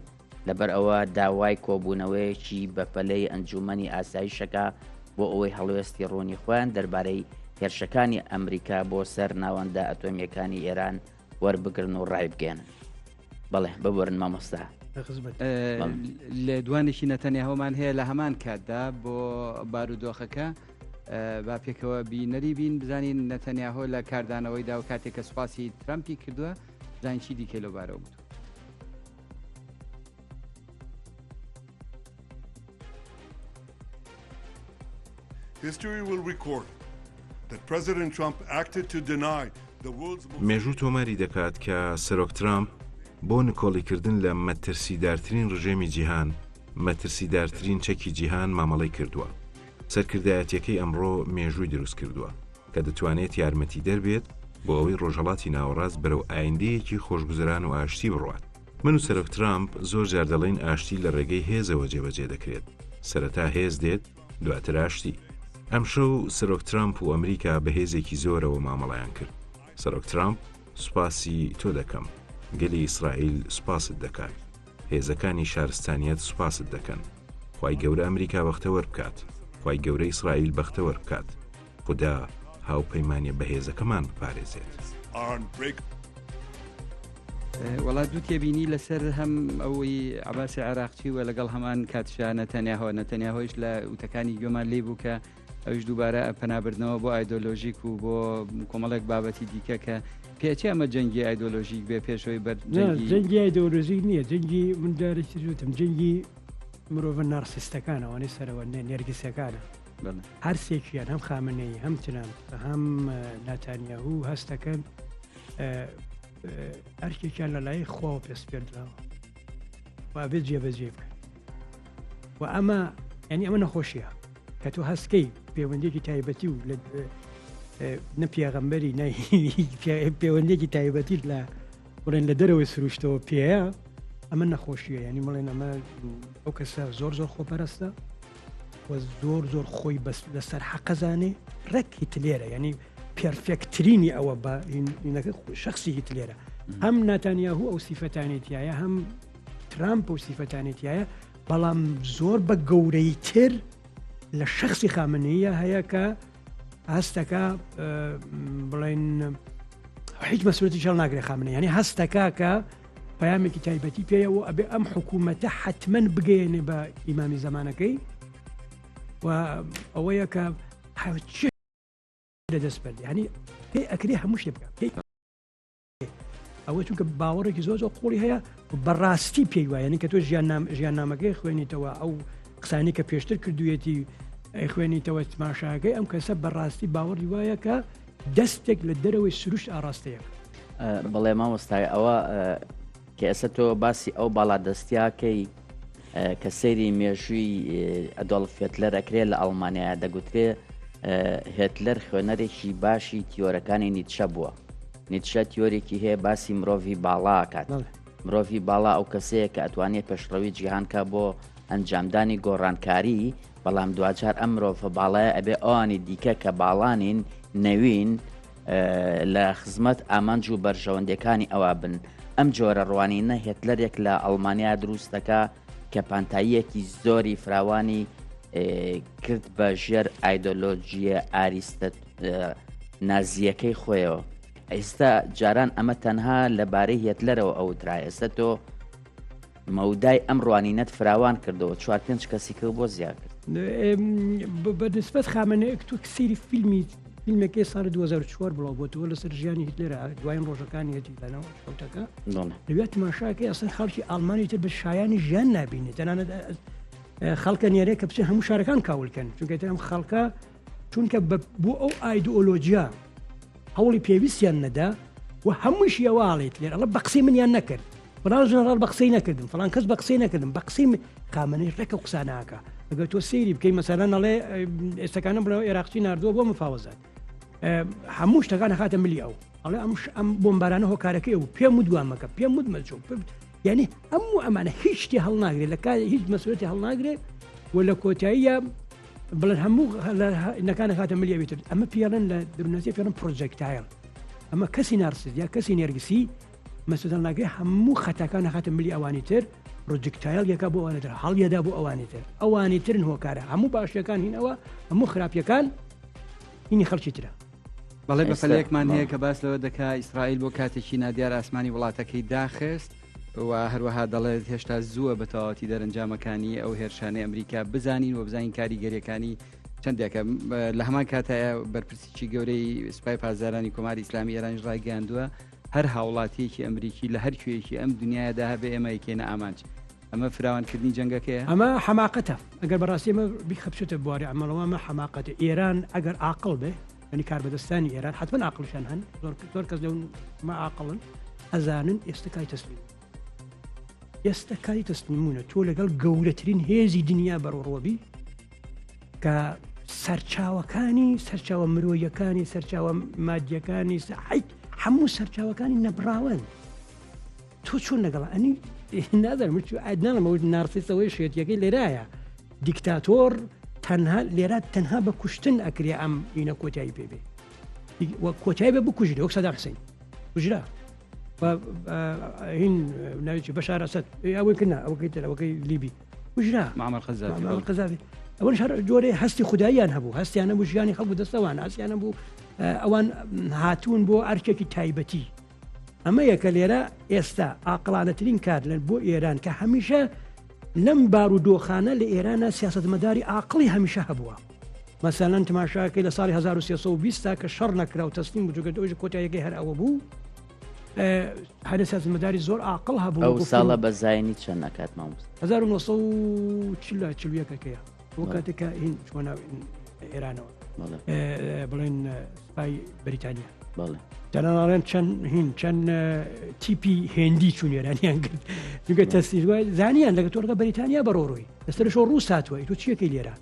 لەبەر ئەوە داوای کۆبوونەوەیەکی بەپەلەی ئەنجوومەنی ئاسایشەکە بۆ ئەوەی هەڵوێستی ڕوونی خۆیان دەربارەی هێرشەکانی ئەمریکا بۆ سەر ناوەندە ئەتۆمییەکانی ئێران وەربگرن و ڕایبگەیەنن. بەڵێ ببورن مامۆستا. لێدوانێکی نەتەنیاهۆمان هەیە لە هەمان کاتدا بۆ بارودۆخەکە با پێکەوە بینەری بین بزانین نەتەنیاهۆ لە کاردانەوەیدا و کاتێک کە سوپاسی ترەمپی کردووە. زانین چی دیکەی لەو بارەوە گوتووە. History will record that President Trump acted to deny the world's most مێژوو تۆماری دەکات کە سەرۆک ترامپ بۆ نکۆڵیکردن لە مەترسیدارترین ڕژێمی جیهان، مەترسیدارترین چەکی جیهان مامەڵەی کردووە. سەرکردایەتیەکەی ئەمڕۆ مێژووی دروست کردووە کە دەتوانێت یارمەتیدەر بێت بۆ ئەوەی ڕۆژهەڵاتی ناوەڕاست بەرەو ئایندەیەکی خۆشگوزەران و ئاشتی بڕوات. من و سەرۆک ترامپ زۆر جار دەڵێین ئاشتی لە ڕێگەی هێزەوە جێبەجێ دەکرێت. سەرەتا هێز دێت، دواتر ئاشتی. ئەمشەو سەرۆک ترامپ و ئەمریکا بە هێزێکی زۆرەوە مامەڵەیان کرد. سەرۆک ترامپ، سوپاسی تۆ دەکەم. گەلی ئیسرائیل سوپاست دەکات. هێزەکانی شارستانیەت سوپاست دەکەن. خوای گەورە ئەمریکا بەختەوەر بکات. خوای گەورە ئیسرائیل بەختەوەر بکات. خودا هاوپەیمانیە بەهێزەکەمان بپارێزێت. وەڵا دوو تێبینی لەسەر هەم ئەوەی عباسی عراقچی و لەگەڵ هەمان کاتشا نەتەنیاهۆ نەتەنیاهۆیش لە وتەکانی گوێمان لی بوو کە ئەویش دووبارە پەنابردنەوە بۆ ئایدۆلۆژیک و بۆ کۆمەڵێک بابەتی دیکە کە پێچێ ئەمە جەنگی ئایدۆلۆژیک بێ پێشەوەی بەر جەنگی ئایدۆلۆژیک نییە جەنگی من جارێکی وتم جەنگی مرۆڤە نارسیستەکانە ئەوانەی سەرەوە نێرگسەکانە هەرسێکیان هەم خامنەی هەم ترامپ هەم ناتانیاهو هەستەکەن ئەرکێکیان لەلای خواوە پێسپێردراوە و ئەبێت جێبەجێ بکەن و ئەمە یعنی ئەمە نەخۆشیە کە تۆ هەستکەی پەیوەندێکی تایبەتی و نە پێغەمبەری پەیوەندێکی تایبەتی لە بڵێن لە دەرەوەی سروشتەوە پێەیە ئەمە نەخۆشیە ینی بڵێن ئەمە ئەو کەسە زۆر زۆر خۆپەرستە و زۆر زۆر خۆی بەس لەسەر حەقەزانێ ڕێک هیتلێرە ینی پێرفێکترینی ئەوە بە شخصی هیتلێرە هەم ناتانیاهو ئەو سیفەتانی تایە هەم ترامپ و سیفەتانی تایە بەڵام زۆر بە گەورەی تر لە شخصی خامنەیە هەیە کە هەستەکە بڵێن هیچ مەسرەتی شەڵ ناگرێ خامنە ینی هەستەکە کە پەیامێکی تایبەتی پێیە و ئەبێ ئەم حکوومەتە حتمما بگەیەنێ بە ئیمامی زەمانەکەی و ئەوەیە کە لە دەست بەر ینی پێ ئەکرێ هەموو شتێ بکە پێی ئەوە چونکە باوەڕێکی زۆر زۆر قوڵی هەیە بەڕاستی پێی وایە یعنی کە تۆ ژیان ژیان نامەکەی خوێنیتەوە ئەو قسانی کە پێشتر کردویەتی خوێنیتەوە تماشاکەی ئەم کەسە بەڕاستی باوەڕی وایە کە دەستێک لە دەرەوەی سروشت ئاراستەیە. بەڵێ مامۆستای ئەوە کە ئێستا تۆ باسی ئەو باڵادەستیاکەی کە سەیری مێژووی ئەدۆڵف هێتلەر ئەکرێ لە ئەڵمانیا دەگوترێ هێتلەر خوێنەرێکی باشی تیۆرەکانی نیتشە بووە نیتشە تیۆرێکی هەیە باسی مرۆڤی باڵاکات مرۆڤی باڵا ئەو کەسەیە کە ئەتوانێت پێشڕەوی جیهانکە بۆ ئەنجامدانی گۆڕانکاری بەڵام دواجار ئەم مرۆڤە باڵایە ئەبێ ئەوانی دیکە کە باڵانین نەوین لە خزمەت ئامانج و بەرژەوەندیەکانی ئەوا بن. ئەم جۆرە ڕوانینە هێتلەرێک لە ئەڵمانیا دروست دەکا کە پانتاییەکی زۆری فراوانی کرد بە ژێر ئایدۆلۆژیە ئاریستە نازیەکەی خۆیەوە. ئێستا جاران ئەمە تەنها لەبارەی هێتلەرەوە ئەوترا ئێستا تۆ مەودای ئەم ڕوانینەت فراوان کردەوە چوار پێنج کەسی کە بۆ زیاد کرد. بە نسبەت خامنەیەک تۆ سەیری فیلمی فیلمەکەی ساڵی 2004 بڵاو بۆتەوە لەسەر ژیانی هیتلەر دوایین ڕۆژەکانی هێتی لەناو شکەوتەکە لەوێ تماشاکەی ئەسڵ خەڵکی ئاڵمانی تر بە شایانی ژیان نابینێت تەنانەت خەڵکە نێرێ کە بچێ هەموو شارەکان کاولکەن چونکە ئەم خەڵکە چونکە بۆ ئەو ئایدۆلۆژیا هەوڵی پێویستیان نەدا و هەمووشی ئەوە ئاڵێت لێر ئەڵە بە قسەی منیان نەکرد فلان ژنەڕاڵ بە قسەی نەکردم فلان کەس بە قسەی نەکردم بە قسەی خامنەی ڕێکە و قسە ناکە ئەگەر تۆ سەیری بکەی مەسەلەن ئەڵێ ئێستەکانم بڵێ عێراقچی ناردووە بۆ مفاوەزات هەموو شتەکان هاتە ملی ئەو ئەڵێ ئەم ئەم بۆمبارانە هۆکارەکەی و پێم و دوامەکە پێم وت مەچۆ یعنی هەموو ئەمانە هیچ شتی هەڵناگرێت لە کار هیچ مەسوەتی هەڵناگرێ و لە کۆتاییە بڵێن هەموو نەکانە خاتە ملی ئەوی تر ئەمە پێڵێن لە درونەسی پێڵن پرۆجێکتایل ئەمە کەسی نارسیست یا کەسی نێرگسی مەسەدەڵ ناگرێ هەموو خەتاکان نەخاتە ملی ئەوانی تر پرۆجێکتایل یەکە بۆ ئەوانی تر هەڵیەدا بۆ ئەوانی تر ئەوانی ترن هۆکارە هەموو باشیەکان هین ئەوە هەموو خراپیەکان هینی خەڵکی ترە. بەڵێ بەپەلەیەکمان هەیە کە باس لەوە دەکا ئیسرائیل بۆ کاتێکی نادیار ئاسمانی وڵاتەکەی داخست و هەروەها دەڵێت هێشتا زووە بە تەواوەتی دەرەنجامەکانی ئەو هێرشانەی ئەمریکا بزانین و بزانین کاریگەریەکانی چەندێکە لە هەمان کاتایە بەرپرسیی گەورەی سوپای پاسدارانی کۆماری ئیسلامی ئێرانیش ڕایگەیاندووە. هەر هاوڵاتیەکی ئەمریکی لە هەر کوێیەکی ئەم دنیایەدا هەبێ ئێمە ئەیکەینە ئامانج. ئەمە فراوانکردنی جەنگەکەیە؟ ئەمە حەماقەتە. ئەگەر بەڕاستی ئەمە بیخە بچێتە بواری عەمەڵەوە ئەمە حەماقەتە. ئێران ئەگەر عاقڵ بێ، یانی کاربەدەستانی ئێران حەتمەن عاقڵیشان هەن، زۆر زۆر کەس لەو مە عاقڵن، ئەزانن ئێستا کاتی تەسلیم ئێستا کاتی تەسلیمبوونە. تۆ لەگەڵ گەورەترین هێزی دنیا بەرەوڕووە بی کە سەرچاوەکانی سەرچاوە مرۆیەکانی سەرچاوە مادیەکانی حیت هەموو سەرچاوەکانی نەبراون. تۆ چۆن لەگەڵ ئەنی نازانم من ناڵم ئەوە نارسیسەوەی شێتیەکەی لێرایە دیکتاتۆر تەنها لێرە تەنها بە کوشتن ئەکرێ ئەم ئینە کۆتایی پێ بێ کۆتایی بە بکوژرێ وەک سەدام حسین کوژرا هین ناوی بەشار ئەسەد ئەوەی کردنا ئەوەکەی تر ئەوەکەی لیبی کوژرا معمر قەزافی معمر قەزافی ئەوەش هەر جۆرێ هەستی خوداییان هەبوو هەستیانە بوو ژیانی خەڵک دەستەوان هەستیانە بوو ئەوان هاتوون بۆ ئەرکێکی تایبەتی ئەمەیە کە لێرە ئێستا ئاقڵانەترین کار لە بۆ ئێران کە هەمیشە لەم بارودۆخانە لە ئێرانە سیاستمەداری ئاقڵی هەمیشە هەبووە مەسەلەن تماشاکەی لە ساڵی 1320 تا کە شەڕ نەکرا و تەسلیم بوو چونکە ئەویش کۆتاییەکەی هەر ئەوە بوو هەرە سیاستمەداری زۆر ئاقڵ هەبوو ئەو ساڵە بە زایینی چەند ئەکات مامۆستا 1940 کەیە بۆ کاتێک کە هین چووە ناو ئێرانەوە بڵێن سوپای بەریتانیا تەناناڵێن چەند هین چەند تیپی هێندی چون ئێرانیان کرد چونکە تەستی زانیان لەگە تۆ لەگە بەریتانیا بەڕۆڕۆی لەسەر شۆ ڕووس هاتووە تۆ چیەکەی لێرە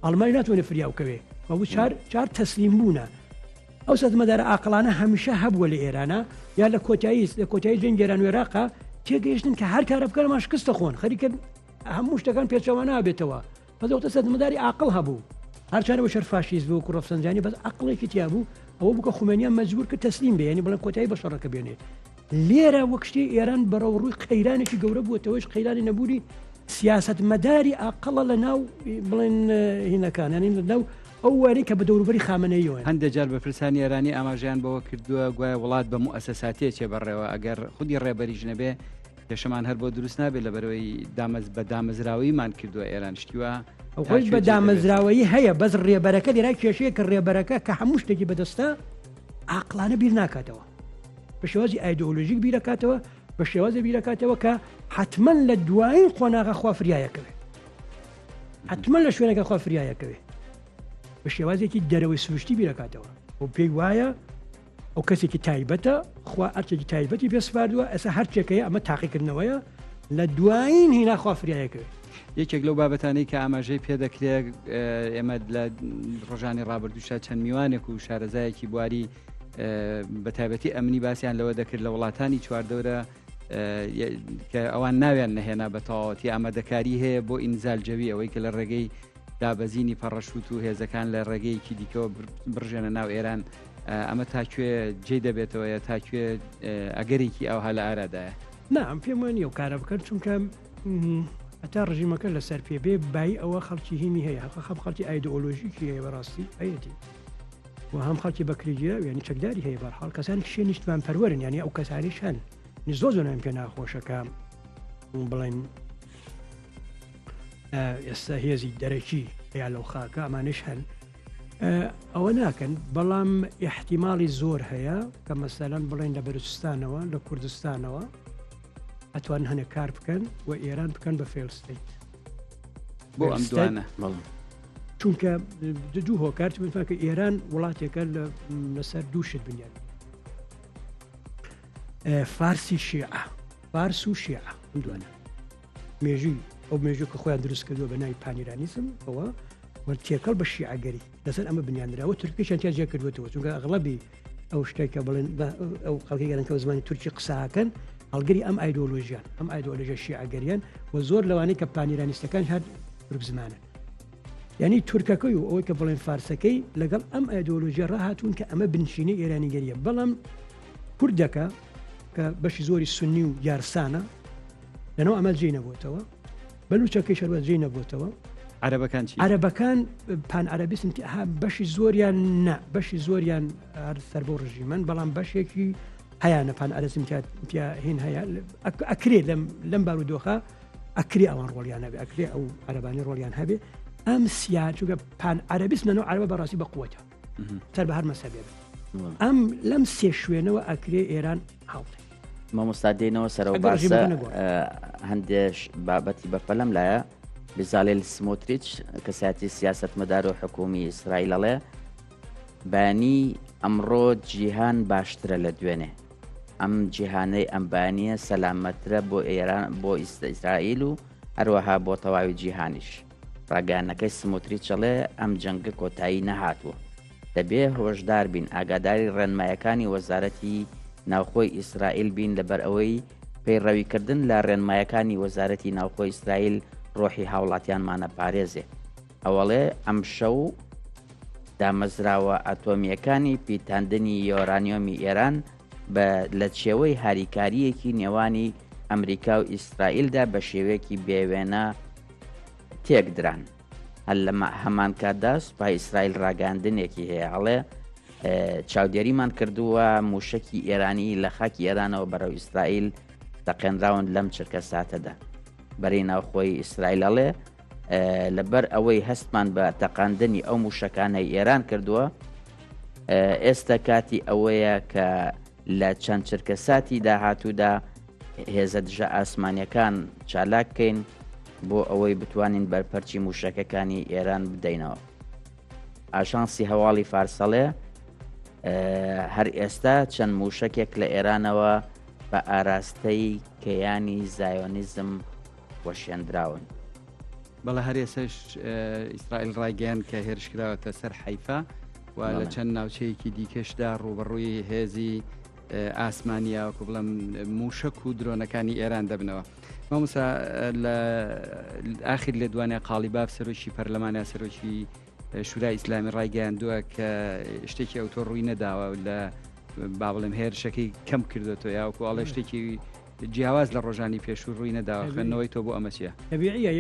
ئەڵمانی ناتوانێت فریا بکەوێ بەبوو چار چار تەسلیم بوونە ئەو سەدمەدارە ئاقلانە هەمیشە هەبووە لە ئێرانە یا لە کۆتایی لە کۆتایی جەنگی ئێران و عێراقا تێگەیشتن کە هەر کارە بکەن ما شکستە خۆن خەریکە هەموو شتەکان پێچەوانە بێتەوە بەس ئەوتە سەرمەداری عاقڵ هەبوو هەرچەندە بەشەر فاشیست بوو وەکو ڕەفسەنجانی بەس عەقڵێکی تیا بوو ئەوە بوو کە خومێنیان مەجبور کرد تەسلیم بێ یعنی بڵێن کۆتایی بە شەڕەکە بێنێ لێرە وەک شتێ ئێران بەرەو ڕووی قەیرانێکی گەورە بووەتەوەش قەیرانی نەبوونی سیاستمەداری ئاقڵە لە ناو بڵێن هینەکان یعنی لە ناو ئەو واری کە بە دەوروبەری خامنەییەوەن. هەندێک جار بەرپرسانی ئێرانی ئاماژەیان بەوە کردووە گوایە وڵات بە موئەسەساتیە چێ بەڕێوە ئەگەر خودی ڕێبەریش نەبێ کێشەمان هەر بۆ دروست نابێت لەبەرەوەی دامەز بە دامەزراوەییمان کردووە ئێران شتی وا ئەو خۆی بە دامەزراوەیی هەیە بەس ڕێبەرەکە لێرا کێشەیە کە ڕێبەرەکە کە هەموو شتێکی بەدەستە عاقڵانە بیر ناکاتەوە بە شێوازی ئایدۆلۆژیک بیرەکاتەوە بە شێوازی بیرەکاتەوە کە حتمما لە دوایین قۆناغە خوا فریایەکەوێ حتمما لە شوێنەکە خوا فریایەکەوێ بە شێوازێکی دەرەوەی سروشتی بیرەکاتەوە و پێی وایە ئەو کەسێکی تایبەتە خوا ئەرکێکی تایبەتی پێ سپاردووە ئێستا هەرچێکەیە ئەمە تاقیکردنەوەیە لە دوایین هینا خوا فریایەکەوێت. یەکێک لەو بابەتانەی کە ئاماژەی پێدەکرێت ئێمە لە ڕۆژانی ڕابردووشا چەند میوانێک و شارەزایەکی بواری بە تایبەتی ئەمنی باسییان لەوە دەکرد لە وڵاتانی چواردەورە کە ئەوان ناویان نەهێنا بە تەواوەتی ئامادەکاری هەیە بۆ ئینزال جەوی ئەوەی کە لە ڕێگەی دابەزینی پەڕەشوت و هێزەکان لە ڕێگەیەکی دیکەوە بڕژێنە ناو ئێران ئەمە تا کوێ جێی دەبێتەوە یا تا کوێ ئەگەرێکی ئەوها لە ئارادایە؟ نا ئەم پێم وانە و کارە بکەن چونکە هەتا ڕژیمەکە لەسەر پێ بێ بای ئەوە خەڵکی هینی هەیە هەقە خەم خەڵکی ئایدۆلۆژیکی هەیە بەڕاستی هەیەتی و هەم خەڵکی بەکرێگیراو یعنی چەکداری هەیە بەرحاڵ کەسانی شێ نیشتمان پەروەرن یعنی ئەو کەسانیش هەن زۆر زۆر پێ ناخۆشەکە بڵێن ئێستا هێزی دەرەکی یا لەو خاکە ئەمانش هەن ئەوە ناکەن بەڵام ئیحتیماڵی زۆر هەیە کە مەسەلەن بڵێن لە بەلوچستانەوە لە کوردستانەوە ئەتوان هەنێک کار بکەن و ئێران بکەن بە failed state بۆ ئەم دوانە چونکە دوو هۆکار کە ئێران وڵاتێکە لەسەر دوو شت بنیاد فارسی شیعە فارس و شیعە دوانە مێژووی ئەو مێژوو کە خۆیان دروست کردووە بە ناوی پانیرانیزم ئەوە و تێکەڵ بە شیعەگەری لەسەر ئەمە بنیانراوە تورکیشیان تیا جێ کردوێتەوە چونکە ئەغڵەبی ئەو شتێک کە بڵێن ئەو خەڵکی گەرن کە زمانی تورکی قساکەن هەڵگری ئەم ئایدۆلۆژیان ئەم ئایدۆلۆژە شیعەگەریان و زۆر لەوانەی کە پانیرانیستەکان هەر تورک زمانن یعنی تورکەکەی و ئەوەی کە بڵێن فارسەکەی لەگەڵ ئەم ئایدۆلۆژیە ڕاهاتوون کە ئەمە بنچینەی ئێرانیگەریە بەڵام کوردەکە کە بەشی زۆری سنی و یارسانە لەناو ئەمە جێی نەبووتەوە بەلوچەکەی شەروە جێی نەبووتەوە. عەرەبەکان چی؟ عەرەبەکان پان عەرەبیسم بەشی زۆریان نا بەشی زۆریان هەر سەر بۆ ڕژیمن بەڵام بەشێکی هەیەە پان عەرەزم تیا هین هەیە ئەکرێ لەم لەم بارودۆخە ئەکرێ ئەوان ڕۆڵیان هەبێ ئەکرێ ئەو عەرەبانی ڕۆڵیان هەبێ ئەم سیا چووکە پان عەرەبیسم لەناو عەرەبە بەڕاستی بە قوتە سەر بە هەر مەسەبێ بێت. ئەم لەم سێ شوێنەوە ئەکرێ ئێران هەڵدێ. مامۆستا دێنەوە سەرەوە باسە هەندێش بابەتی بەپەلم لایە بزالێل سمۆتریچ کەساتی سیاستمەدار و حکومی ئیسرائیل ئەڵێ بەیانی ئەمڕۆ جیهان باشترە لە دوێنێ ئەم جیهانەی ئەم بەیانیە سەلامەترە بۆ ئێران بۆ ئیسرائیل و هەروەها بۆ تەواوی جیهانیش. ڕاگەیاندنەکەی سمۆتریچ ئەڵێ ئەم جەنگە کۆتایی نەهاتووە. دەبێ هۆشدار بین، ئاگاداری ڕێنمایەکانی وەزارەتی ناوخۆی ئیسرائیل بین لەبەرئەوەی پەیڕەویکردن لە ڕێنمایەکانی وەزارەتی ناوخۆی ئیسرائیل ڕۆحی هاوڵاتیانمان ئەپارێزێ. ئەوەڵێ ئەمشەو دامەزراوە ئەتۆمییەکانی پیتاندنی یۆرانیۆمی ئێران بە لە چێوەی هاریکارییەکی نێوانی ئەمریکا و ئیسرائیلدا بە شێوەیەکی بێوێنە تێکدران. هەر لە هەمان کاتدا سوپای ئیسرائیل ڕاگەاندنێکی هەیە ئەڵێ چاودێریمان کردووە موشکی ئێرانی لە خاکی ئێرانەوە بەرەو ئیسرائیل تەقێنراون لەم چرکە ساتەدا. بەرەی ناوخۆی ئیسرائیل ئەڵێ لەبەر ئەوەی هەستمان بە تەقاندنی ئەو موشەکانەی ئێران کردووە ئێستا کاتی ئەوەیە کە لە چەند چرکە ساتی داهاتوودا هێزە دژە ئاسمانیەکان چالاک بکەین بۆ ئەوەی بتوانین بەرپەرچی موشەکەکانی ئێران بدەینەوە. ئاژانسی هەواڵی فارسەڵێ هەر ئێستا چەند موشەکێک لە ئێرانەوە بە ئاراستەی کەیانی زایۆنیزم وەشێندراون. بەڵێ هەر ئێسش ئیسرائیل ڕایگەیان کە هێرش کراوەتە سەر حیفا و لە چەند ناوچەیەکی دیکەشدا ڕوبەڕووی هێزی ئاسمانی یاوەکو بڵم موشک و درۆنەکانی ئێران دەبنەوە. مامۆستا لە ئاخر لێدوانە قاڵیباف سەرۆکی پەرلەمانە سەرۆکی شورای ئیسلامی ڕایگەیاندووە کە شتێکی ئەوتۆ ڕووی نەداوە لە با بڵێم هێرشەکەی کەم کردوێتەوە یاوەکو ئەڵێ شتێکی جیاواز لە ڕۆژانی پێشوو ڕووی نەداوە خوێندنەوەی تۆ بۆ ئەمە چییە؟ تەبیعیە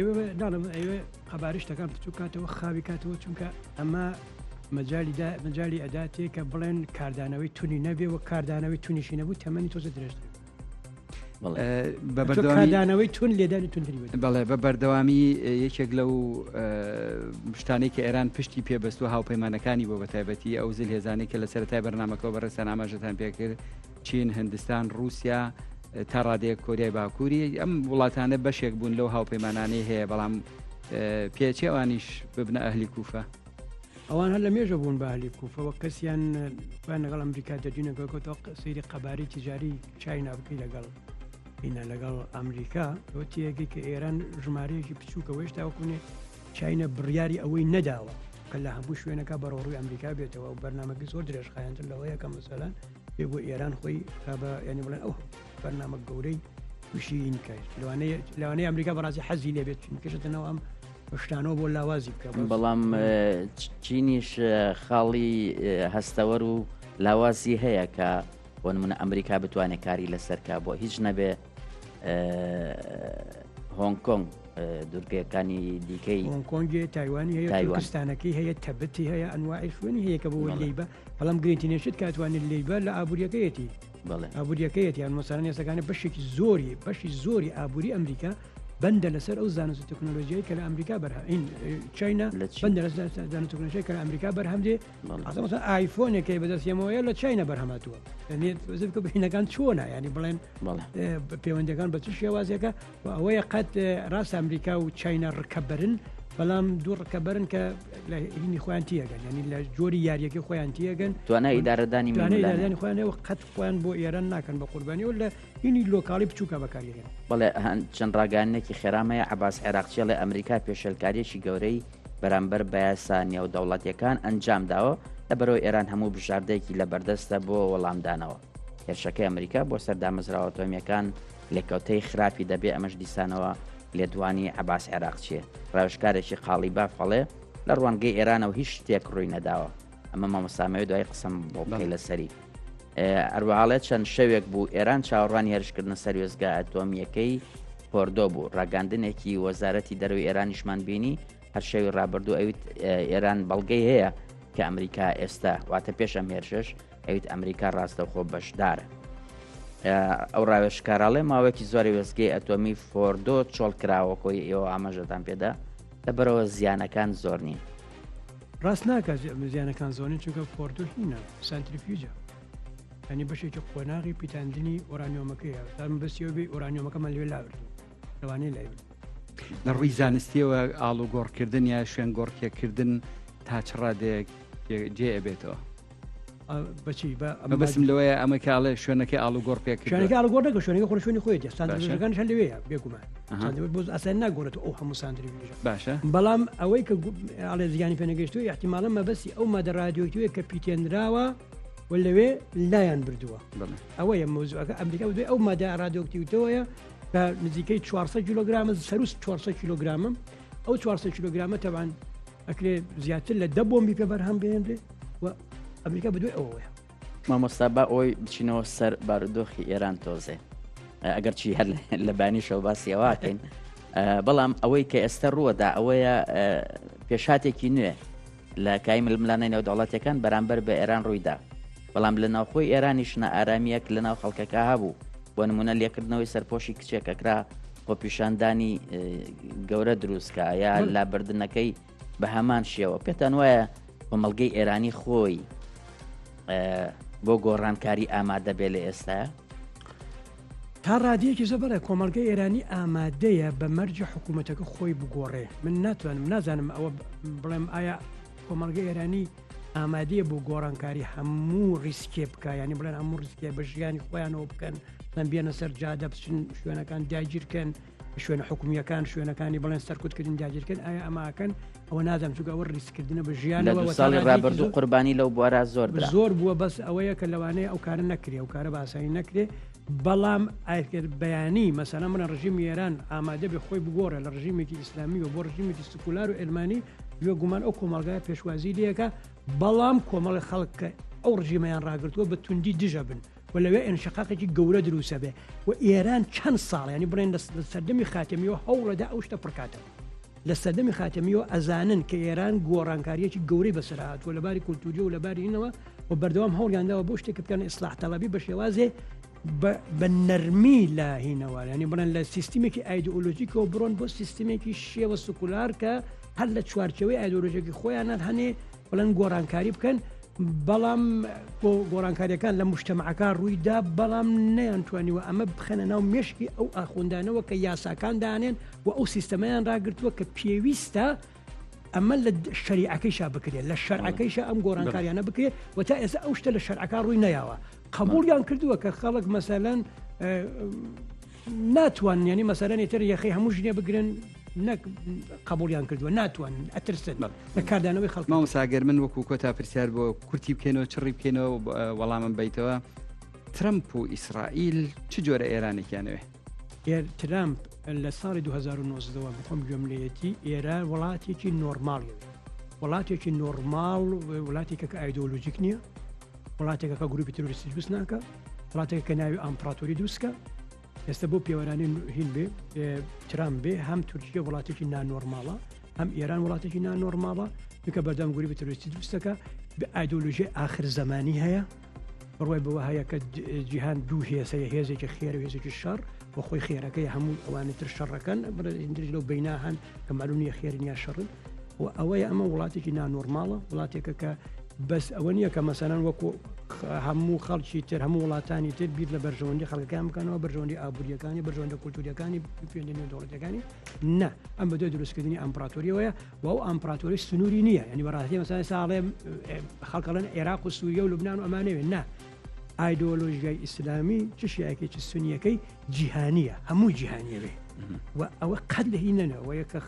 ناڵم ئەوێ قەبارەی شتەکان بچوو کاتەوە خاوی کاتەوە چونکە ئەمە مەجای مەجای ئەداتێ کە بڵێن کاردانەوەی تونی نەبێ و کاردانەوەی تونیشی نەبوو تەمەنی تۆزە درێژتر بەدانەوەی تون لێدانی تونتری بەڵێ بە بەردەوامی یەکێک لەو شتانەی کە ئێران پشتی پێبەستوە هاوپەیمانەکانی بۆ بەتایبەتی ئەو زل هێزانەی کە لە سەرەتای بەرنمەکەەوە بەڕێزتان ئاماژەتان پێکرد چین، هندستان، ڕووسیا، تا ڕادەیەک کۆریای باکووری، ئەم وڵاتانە بەشێک بوون لەو هاوپەیمانانەی هەیە، بەڵام پێچێ ئەوانیش ببنە ئەهلی کوفە. ئەوان هەر لە مێژە بوون بە ئەهلی کوفە وەک کەسیان خۆیان لەگەڵ ئەمریکا دەدوینەکەوتەوە سەیری قەبارەی تیجاری چاینا بکەی لەگەڵ هینا لەگەڵ ئەمریکا لەوە تێگەی کە ئێران ژمارەیەکی بچووکە هێشتا وەکوونێ چاینا بڕیاری ئەوەی نەداوە کە لە هەموو شوێنەکە بەرەوڕووی ئەمریکا بێتەوە و بەرنامەکەی زۆر درێژخایەنتر لەوەیە کە مەسەلەن بێ بۆ ئێران خۆی کا بە یعنی بڵێن ئەو بەرنامە گەورەی تووشی ئینکای لەوانەیە لەوانەیە ئەمریکا بەڕاستی حەزی لێ بێت چونکەشتە ناو ئەم شتانەوە بۆ لاوازی بکە بەڵام چینیش خاڵی هەستەوەر و لاوازی هەیە کە بۆ نمونە ئەمریکا بتوانێت کاری لەسەر کا بۆ هیچ نەبێ هۆنگ کۆنگ دوورگەکانی دیکەی هۆنگ کۆنگێ تایوانی هەیە تایوانستانەکەی هەیە تەبتی هەیە ئەنواعی شوێنی هەیە کە بۆ لێی بە بەڵام گرنگترین شت کە ئەتوانێت لێی بە لە ئابووریەکەیەتی ئابووریەکەیەتی یان مەسەلەن ئێستاکانە بەشێکی زۆری بەشی زۆری ئابووری ئەمریکا بەندە لەسەر ئەو زانست و تەکنۆلۆژیای کە لە ئەمریکا بەرهەم چاینا بەندە لەسەر زانست و تەکنۆلۆژیای کە لە ئەمریکا بەرهەم دێ ئەسڵ ئایفۆنێک بەدەست ئێمەوەیە لە چاینا بەرهەماتووە بکە بینەکان چۆنە ینی بڵێن پەیوەندەکان بە چ شێوازێکە و ئەوەیە قەت ڕاست ئەمریکا و چاینا ڕکەبەرن بەڵام دوو ڕکەبەرن کە لە هینی خۆیان تیەگەن ینی لە جۆری یاریەکەی خۆیان تیەگەن توانای ئیدارەدانی ئیدارەدانی خۆیان و قەت خۆیان بۆ ئێران ناکەن بە قوربانی و لە هینی لۆکاڵی بچووکە بەکارێن. بەڵێ چەند ڕاگەیاندنێکی خێرام هەیە عەباس عێراقچی ئەڵێ ئەمریکا پێشێلکارییەکی گەورەی بەرامبەر بە یاسا نێودەوڵەتیەکان ئەنجامداوە، لەبەرئەوەی ئێران هەموو بژاردەیەکی لەبەردەستە بۆ وەڵامدانەوە. هێرشەکەی ئەمریکا بۆ سەر دامەزراوە ئەتۆمییەکان لێکەوتەی خراپی دەبێ، ئەمەش دیسانەوە لێدوانی عەباس عێراقچییە. ڕاوێژکارێکی قاڵیباف ئەڵێ لە ڕوانگەی ئێرانەوە هیچ شتێک ڕووی نەداوە. ئەمە مامۆستا ئەمەوێ دوای قسەم بۆ بکەی لەسەری. هەروەها ئەڵێ چەند شەوێک بوو ئێران چاوەڕوانی هێرشکردنە سەر وێستگە ئەتۆمییەکەی فۆردۆ بوو. ڕاگەاندنێکی وەزارەتی دەرەوەی ئێرانیشمان بینی هەر شەوی ڕابردوو ئەویت ئێران بەڵگەی هەیە کە ئەمریکا ئێستا واتە پێش ئەم هێرشەش ئەویت ئەمریکا ڕاستەوخۆ بەشدارە. ئەو ڕاوێژکاراڵێ ماوەیەکی زۆری وێستگەی ئەتۆمی فۆردۆ چۆڵ کراوە کۆی ئێوە ئاماژەتان پێدا لەبەرەوە زیانەکان زۆر نین. ڕاست ناکە زیانەکان زۆرن چونکە فۆردۆ هینە سانتریفیوجە ینی بەشێکی قۆناغی پیتاندنی ئۆرانیۆمەکەیە بەسیەوە بێ ئۆرانیۆمەکەمان لێ لابرد لەوانەیە لای بن. لە ڕووی زانستیەوە ئاڵوگۆڕکردن یا شوێن گۆڕکێکردن تا چ ڕادەیەک جێ ئەبێتەوە؟ بەچی بەسم لەوەیە ئەمە کاڵێ شوێنەکەی ئاڵوگۆڕ پێ شوێنەکە ئاڵوگۆڕ نەکە شوێنەکە خۆ شوێنی خۆی سانتریفیوژەکان هەر لەوەیە بێگومان بۆ ئاسان ناگۆڕێت ئەو هەموو سانتریفیوژە باشە بەڵام ئەوەی کە ئاڵێ زیانی پێنەگەشتووە احتیمالە مەبەستی ئەو مادە ڕادیۆکتیوەیە کە پیتێنراوە و لەوێ لایان بردووە ئەوەیە مەوزوعەکە ئەمریکا دوای ئەو مادە ڕادیۆکتیوتەوەیە کە نزیکەی 400 کیلۆگرامە سەروس 400 کیلۆگرامە ئەو 400 کیلۆگرامە تەوان ئەکرێ زیاتر لە دە بۆمبی پێ بەرهەم بهێنرێ و ئەمریکا بەدوای ئەوەیە. مامۆستا با ئەوی بچینەوە سەر بارودۆخی ئێران تۆزێ ئەگەرچی هەر لە بانیشەوە باسی ئەوواکەین بەڵام ئەوەی کە ئێستا ڕووەدا ئەوەیە پێشاتێکی نوێ لە کای ململانەی نێودەوڵەتەکان بەرامبەر بە ئێران ڕوویدا بەڵام لە ناوخۆی ئێرانیش نائارامیەک لە ناو خەڵکەکە هەبوو بۆ نمونە لێکردنەوەی سەرپۆشی کچێکەکرا خۆپیشاندانی گەورە دروستکە یا لابردنەکەی بە هەمان شێوە پێتان وایە کۆمەڵگەی ئێرانی خۆی بۆ گۆڕانکاری ئامادە بێ لە ئێستا؟ تا ڕادەیەکی زۆر بەڵێ کۆمەڵگەی ئێرانی ئامادەیە بە مەرجی حکوومەتەکە خۆی بگۆڕێ من ناتوانم نازانم ئەوە بڵێم ئایا کۆمەڵگە ئێرانی ئامادەیە بۆ گۆڕانکاری هەموو ڕیسکێ بکە ینی بڵێن هەموو ڕیسکێ بە ژیانی خۆیانەوە بکەن بکەن بێنە سەر جادە بچن شوێنەکان داگیرکەن شوێنە حکومیەکان شوێنەکانی بڵێن سەرکوتکردن داگیرکەن ئایا ئەماکەن ئەوە نازانم چونکە ئەوە ڕیسکردنە بە ژیانەوە لە ساڵی ڕابردوو قوربانی لەو بوارە زۆر درا. زۆر بووە بەس ئەوەیە کە لەوانەیە ئەو کارە نەکرێ ئەو کارە بە ئاسانی نەکرێ بەڵام ئەگەر بەیانی مەسەلەن بڵێن ڕژیمی ئێران ئامادە بێ خۆی بگۆڕێ لە ڕژیمێکی ئیسلامیەوە بۆ ڕژیمێکی سکولار و عیلمانی بێ گومان ئەو کۆمەڵگایە پێشوازی لێکا بەڵام کۆمەڵی خەڵک کە ئەو ڕژیمەیان ڕاگرتووە بە توندی دژە بن و لەوێ ئینشقاقێکی گەورە دروسە بێ و ئێران چەند ساڵ ینی بڵێن لە سەردەمی خاتەمیەوە هەوڵەدا ئەو شتە پڕکاتەوە لە سەردەمی خاتەمیەوە ئەزانن کە ئێران گۆڕانکاریەکی گەورەی بەسەر هاتووە لە باری کولتوری و لە باری هینەوە و بەردەوام هەوڵیان داوە بۆ شتێک بکەن ئیسلاح تەڵەبی بە شێوازێ بە نەرمی لە هینەوە ینی بڵێن لە سیستمێکی ئایدۆلۆژیکەوە بڕۆن بۆ سیستمێکی شێوە سکولار کە هەر لە چوارچەوەی ئایدۆلۆژیکی خۆیانە هەنێ بڵێن گۆڕانکاری بکەن بەڵام گۆڕانکاریەکان لە مشتەمەعەکان ڕوویدا بەڵام نەیانتوانیوە ئەمە بخەنە ناو مێشکی ئەو ئاخوندانەوە کە یاساکان دانێن و ئەو سیستەمەیان ڕاگرتووە کە پێویستە ئەمە لە شەریعەکەیشا بکرێت لە شەرعەکەیشا ئەم گۆڕانکاریانە بکرێت و تا ئێستا ئەو شتە لە شەرعەکان ڕووی نەیاوە قبولیان کردووە کە خەڵک مەسەلەن ناتوان ینی مەسەلەن تر یەخەی هەموو ژنێ بگرن نەک قبولیان کردووە ناتوان ئەترسن لە کاردانەوەی خەڵک. مامۆستا گەر من وەکو کۆتا پرسیار بۆ کورتی بکەینەوە چڕی بکەینەوە وەڵامم بیتەوە ترەمپ و ئیسرائیل چ جۆرە ئێرانێکیانەوێ؟ ترەمپ لە ساڵی 2019ەوە بخۆم گوێم لێیەتی ئێران وڵاتێکی نۆرماڵی وڵاتێکی نۆرماڵ وڵاتێکە کە ئایدۆلۆژیک نییە وڵاتێکە کە گروپی ترۆریستی دروست ناکە وڵاتێکە کە ناوی ئامپراتۆری دروستکە ئێستا بۆ پێوەرانی هین بێ ترام بێ هەم تورکیە وڵاتێکی نانۆرماڵە هەم ئێران وڵاتێکی نانۆرماڵە بکە بەردەم گروپی ترۆریستی دروستەکە بە ئایدۆلۆژی ئاخر زمانی هەیە بڕوای بەوە هەیە کە جیهان دوو هێز هەیە هێزێکی خێر و هێزێکی شەڕ و خۆی خێرەکەی هەموو ئەوانی تر شەڕەکەن بەرندرج لەو بینا هەن کە معلوم نییە خێرن یا شەڕن و ئەوەیە ئەمە وڵاتێکی نانۆرماڵە وڵاتێکە کە بەس ئەوە نییە کە مەسەلەن وەکو هەموو خەڵکی تر هەموو وڵاتانی تر بیر لە بەرژەوەندی خەڵکەکان بکەنەوە بەرژەوەندی ئابووریەکانی بەرژەوەندە کولتوریەکانی پێوەندی نێودەوڵەتیەکانی نا ئەم بەدوای دروستکردنی ئەمپراتۆریەوەیە و ئەو ئەمپراتۆری سنووری نییە ینی بەڕاستی مەسەلەن ساڵێ خەڵکەڵێن عێراق و سووریە و لوبناان و ئەمانەوێ نا ئایدۆلۆژیای ئیسلامی چ شیعەکەی چ سونیەکەی جیهانیە هەموو جیهانیە بێ و ئەوە قەت لە هی نەنەوەیە کە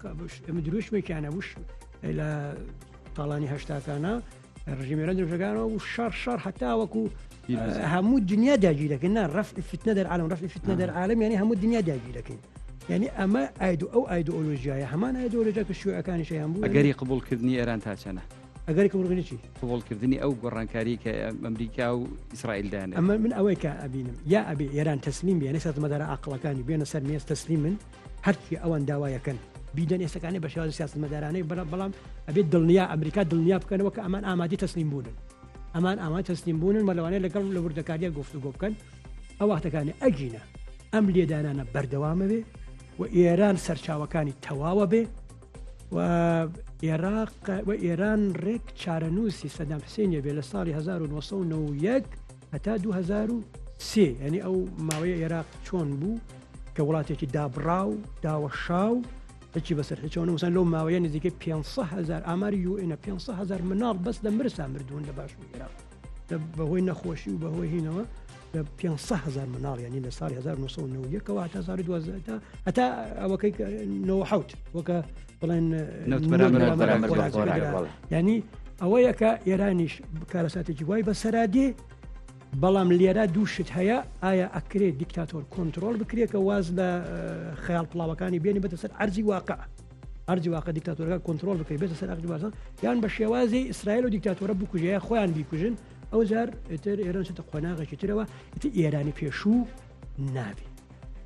ئەمە دروشمێکیانە بوو لە تاڵانی هەشتاکانە ڕژیمێرە درۆژەکانەوە و شەڕ شەڕ هەتا وەکو هەموو دنیا داگیرەکەن نا ڕەف فتنە دەرعالم ڕەف فتنە دەرعالم یعنی هەموو دنیا داگیرەکەین یعنی ئەمە ئایدۆ ئەو ئایدۆلۆژیایە هەمان ئایدۆلۆژیا کە شیوعەکانی شەیان بوو ئەگەری قبوڵکردنی ئێران تا چەنە؟ ئەگەری قبوڵکردنی چی؟ قبوڵکردنی ئەو گۆڕانکاری کە ئەمریکا و ئیسرائیل دایانێت. ئەمە من ئەوەی کە ئەبینم یا ئەبێ ئێران تەسلیم بێ یعنی سیاسەتمەدارە عاقڵەکانی بێنە سەر مێز تەسلیم من هەرچی ئەوان داوایەکەن بیدەن ئێستەکانی بە شێوازی سیاسەتمەدارانەی بەڵام ئەبێت دڵنیا ئەمریکا دڵنیا بکەنەوە کە ئەمان ئامادەی تەسلیم بوونن ئەمان ئامادەی تەسلیم بوونن و لەوانەیە لەگەڵ لە وردەکاریە گفتوگۆ بکەن ئەو وەختەکانی ئەگینە ئەم لێدانانە بەردەوامە بێ و ئێران سەرچاوەکانی تەواوە بێ و. ئێراق و ئێران ڕێک چارەنووسی سەدام حسێنیە بێ لە ساڵی 1991 هەتا 2003 یعنی ئەو ماوەیە ئێراق چۆن بوو کە وڵاتێکی دابڕاو داوەشاو هیچی بەسەر هیچەوە نووسان لەو ماوەیە نزیکەی 500 هزار ئاماری یوئێنە 500 هزار مناڵ بەس لە مرسا مردوون لە باشوور عێراق بەهۆی نەخۆشی و بەهۆی هینەوە لە 500 هزار مناڵ ینی لە ساڵی 1990ەوە هەتا ساڵی 2000 هەتا ئەوەکەی 97 وەکە بڵێن ینی ئەوەیە کە ئێرانیش کارەساتێکی وای بەسەرا دێ بەڵام لێرە دوو شت هەیە ئایا ئەکرێت دیکتاتۆر کۆنتترۆل بکرێت کە واز لە خەیاڵ پڵاوەکانی بێنی بێتە سەر ئەرزی واقع ئەرزی واقع دیکتاتۆرەکە کۆنتترۆل بکەی بێتە سەر ئەرزی واقع یان بە شێوازی ئیسرائیل و دیکتاتۆرە بکوژەیە خۆیان بیکوژن ئەو جار ئیتر ئێران چێتە قۆناغێکی ترەوە ئیتر ئێرانی پێشوو نابێ.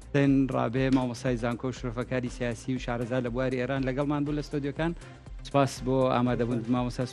حسێن ڕابێ مامۆستای زانکۆ و شرۆڤەکاری سیاسی و شارەزا لە بواری ئێران لەگەڵمان بوو لە ستۆدیۆکان سپاس بۆ ئامادەبوون مامۆستا.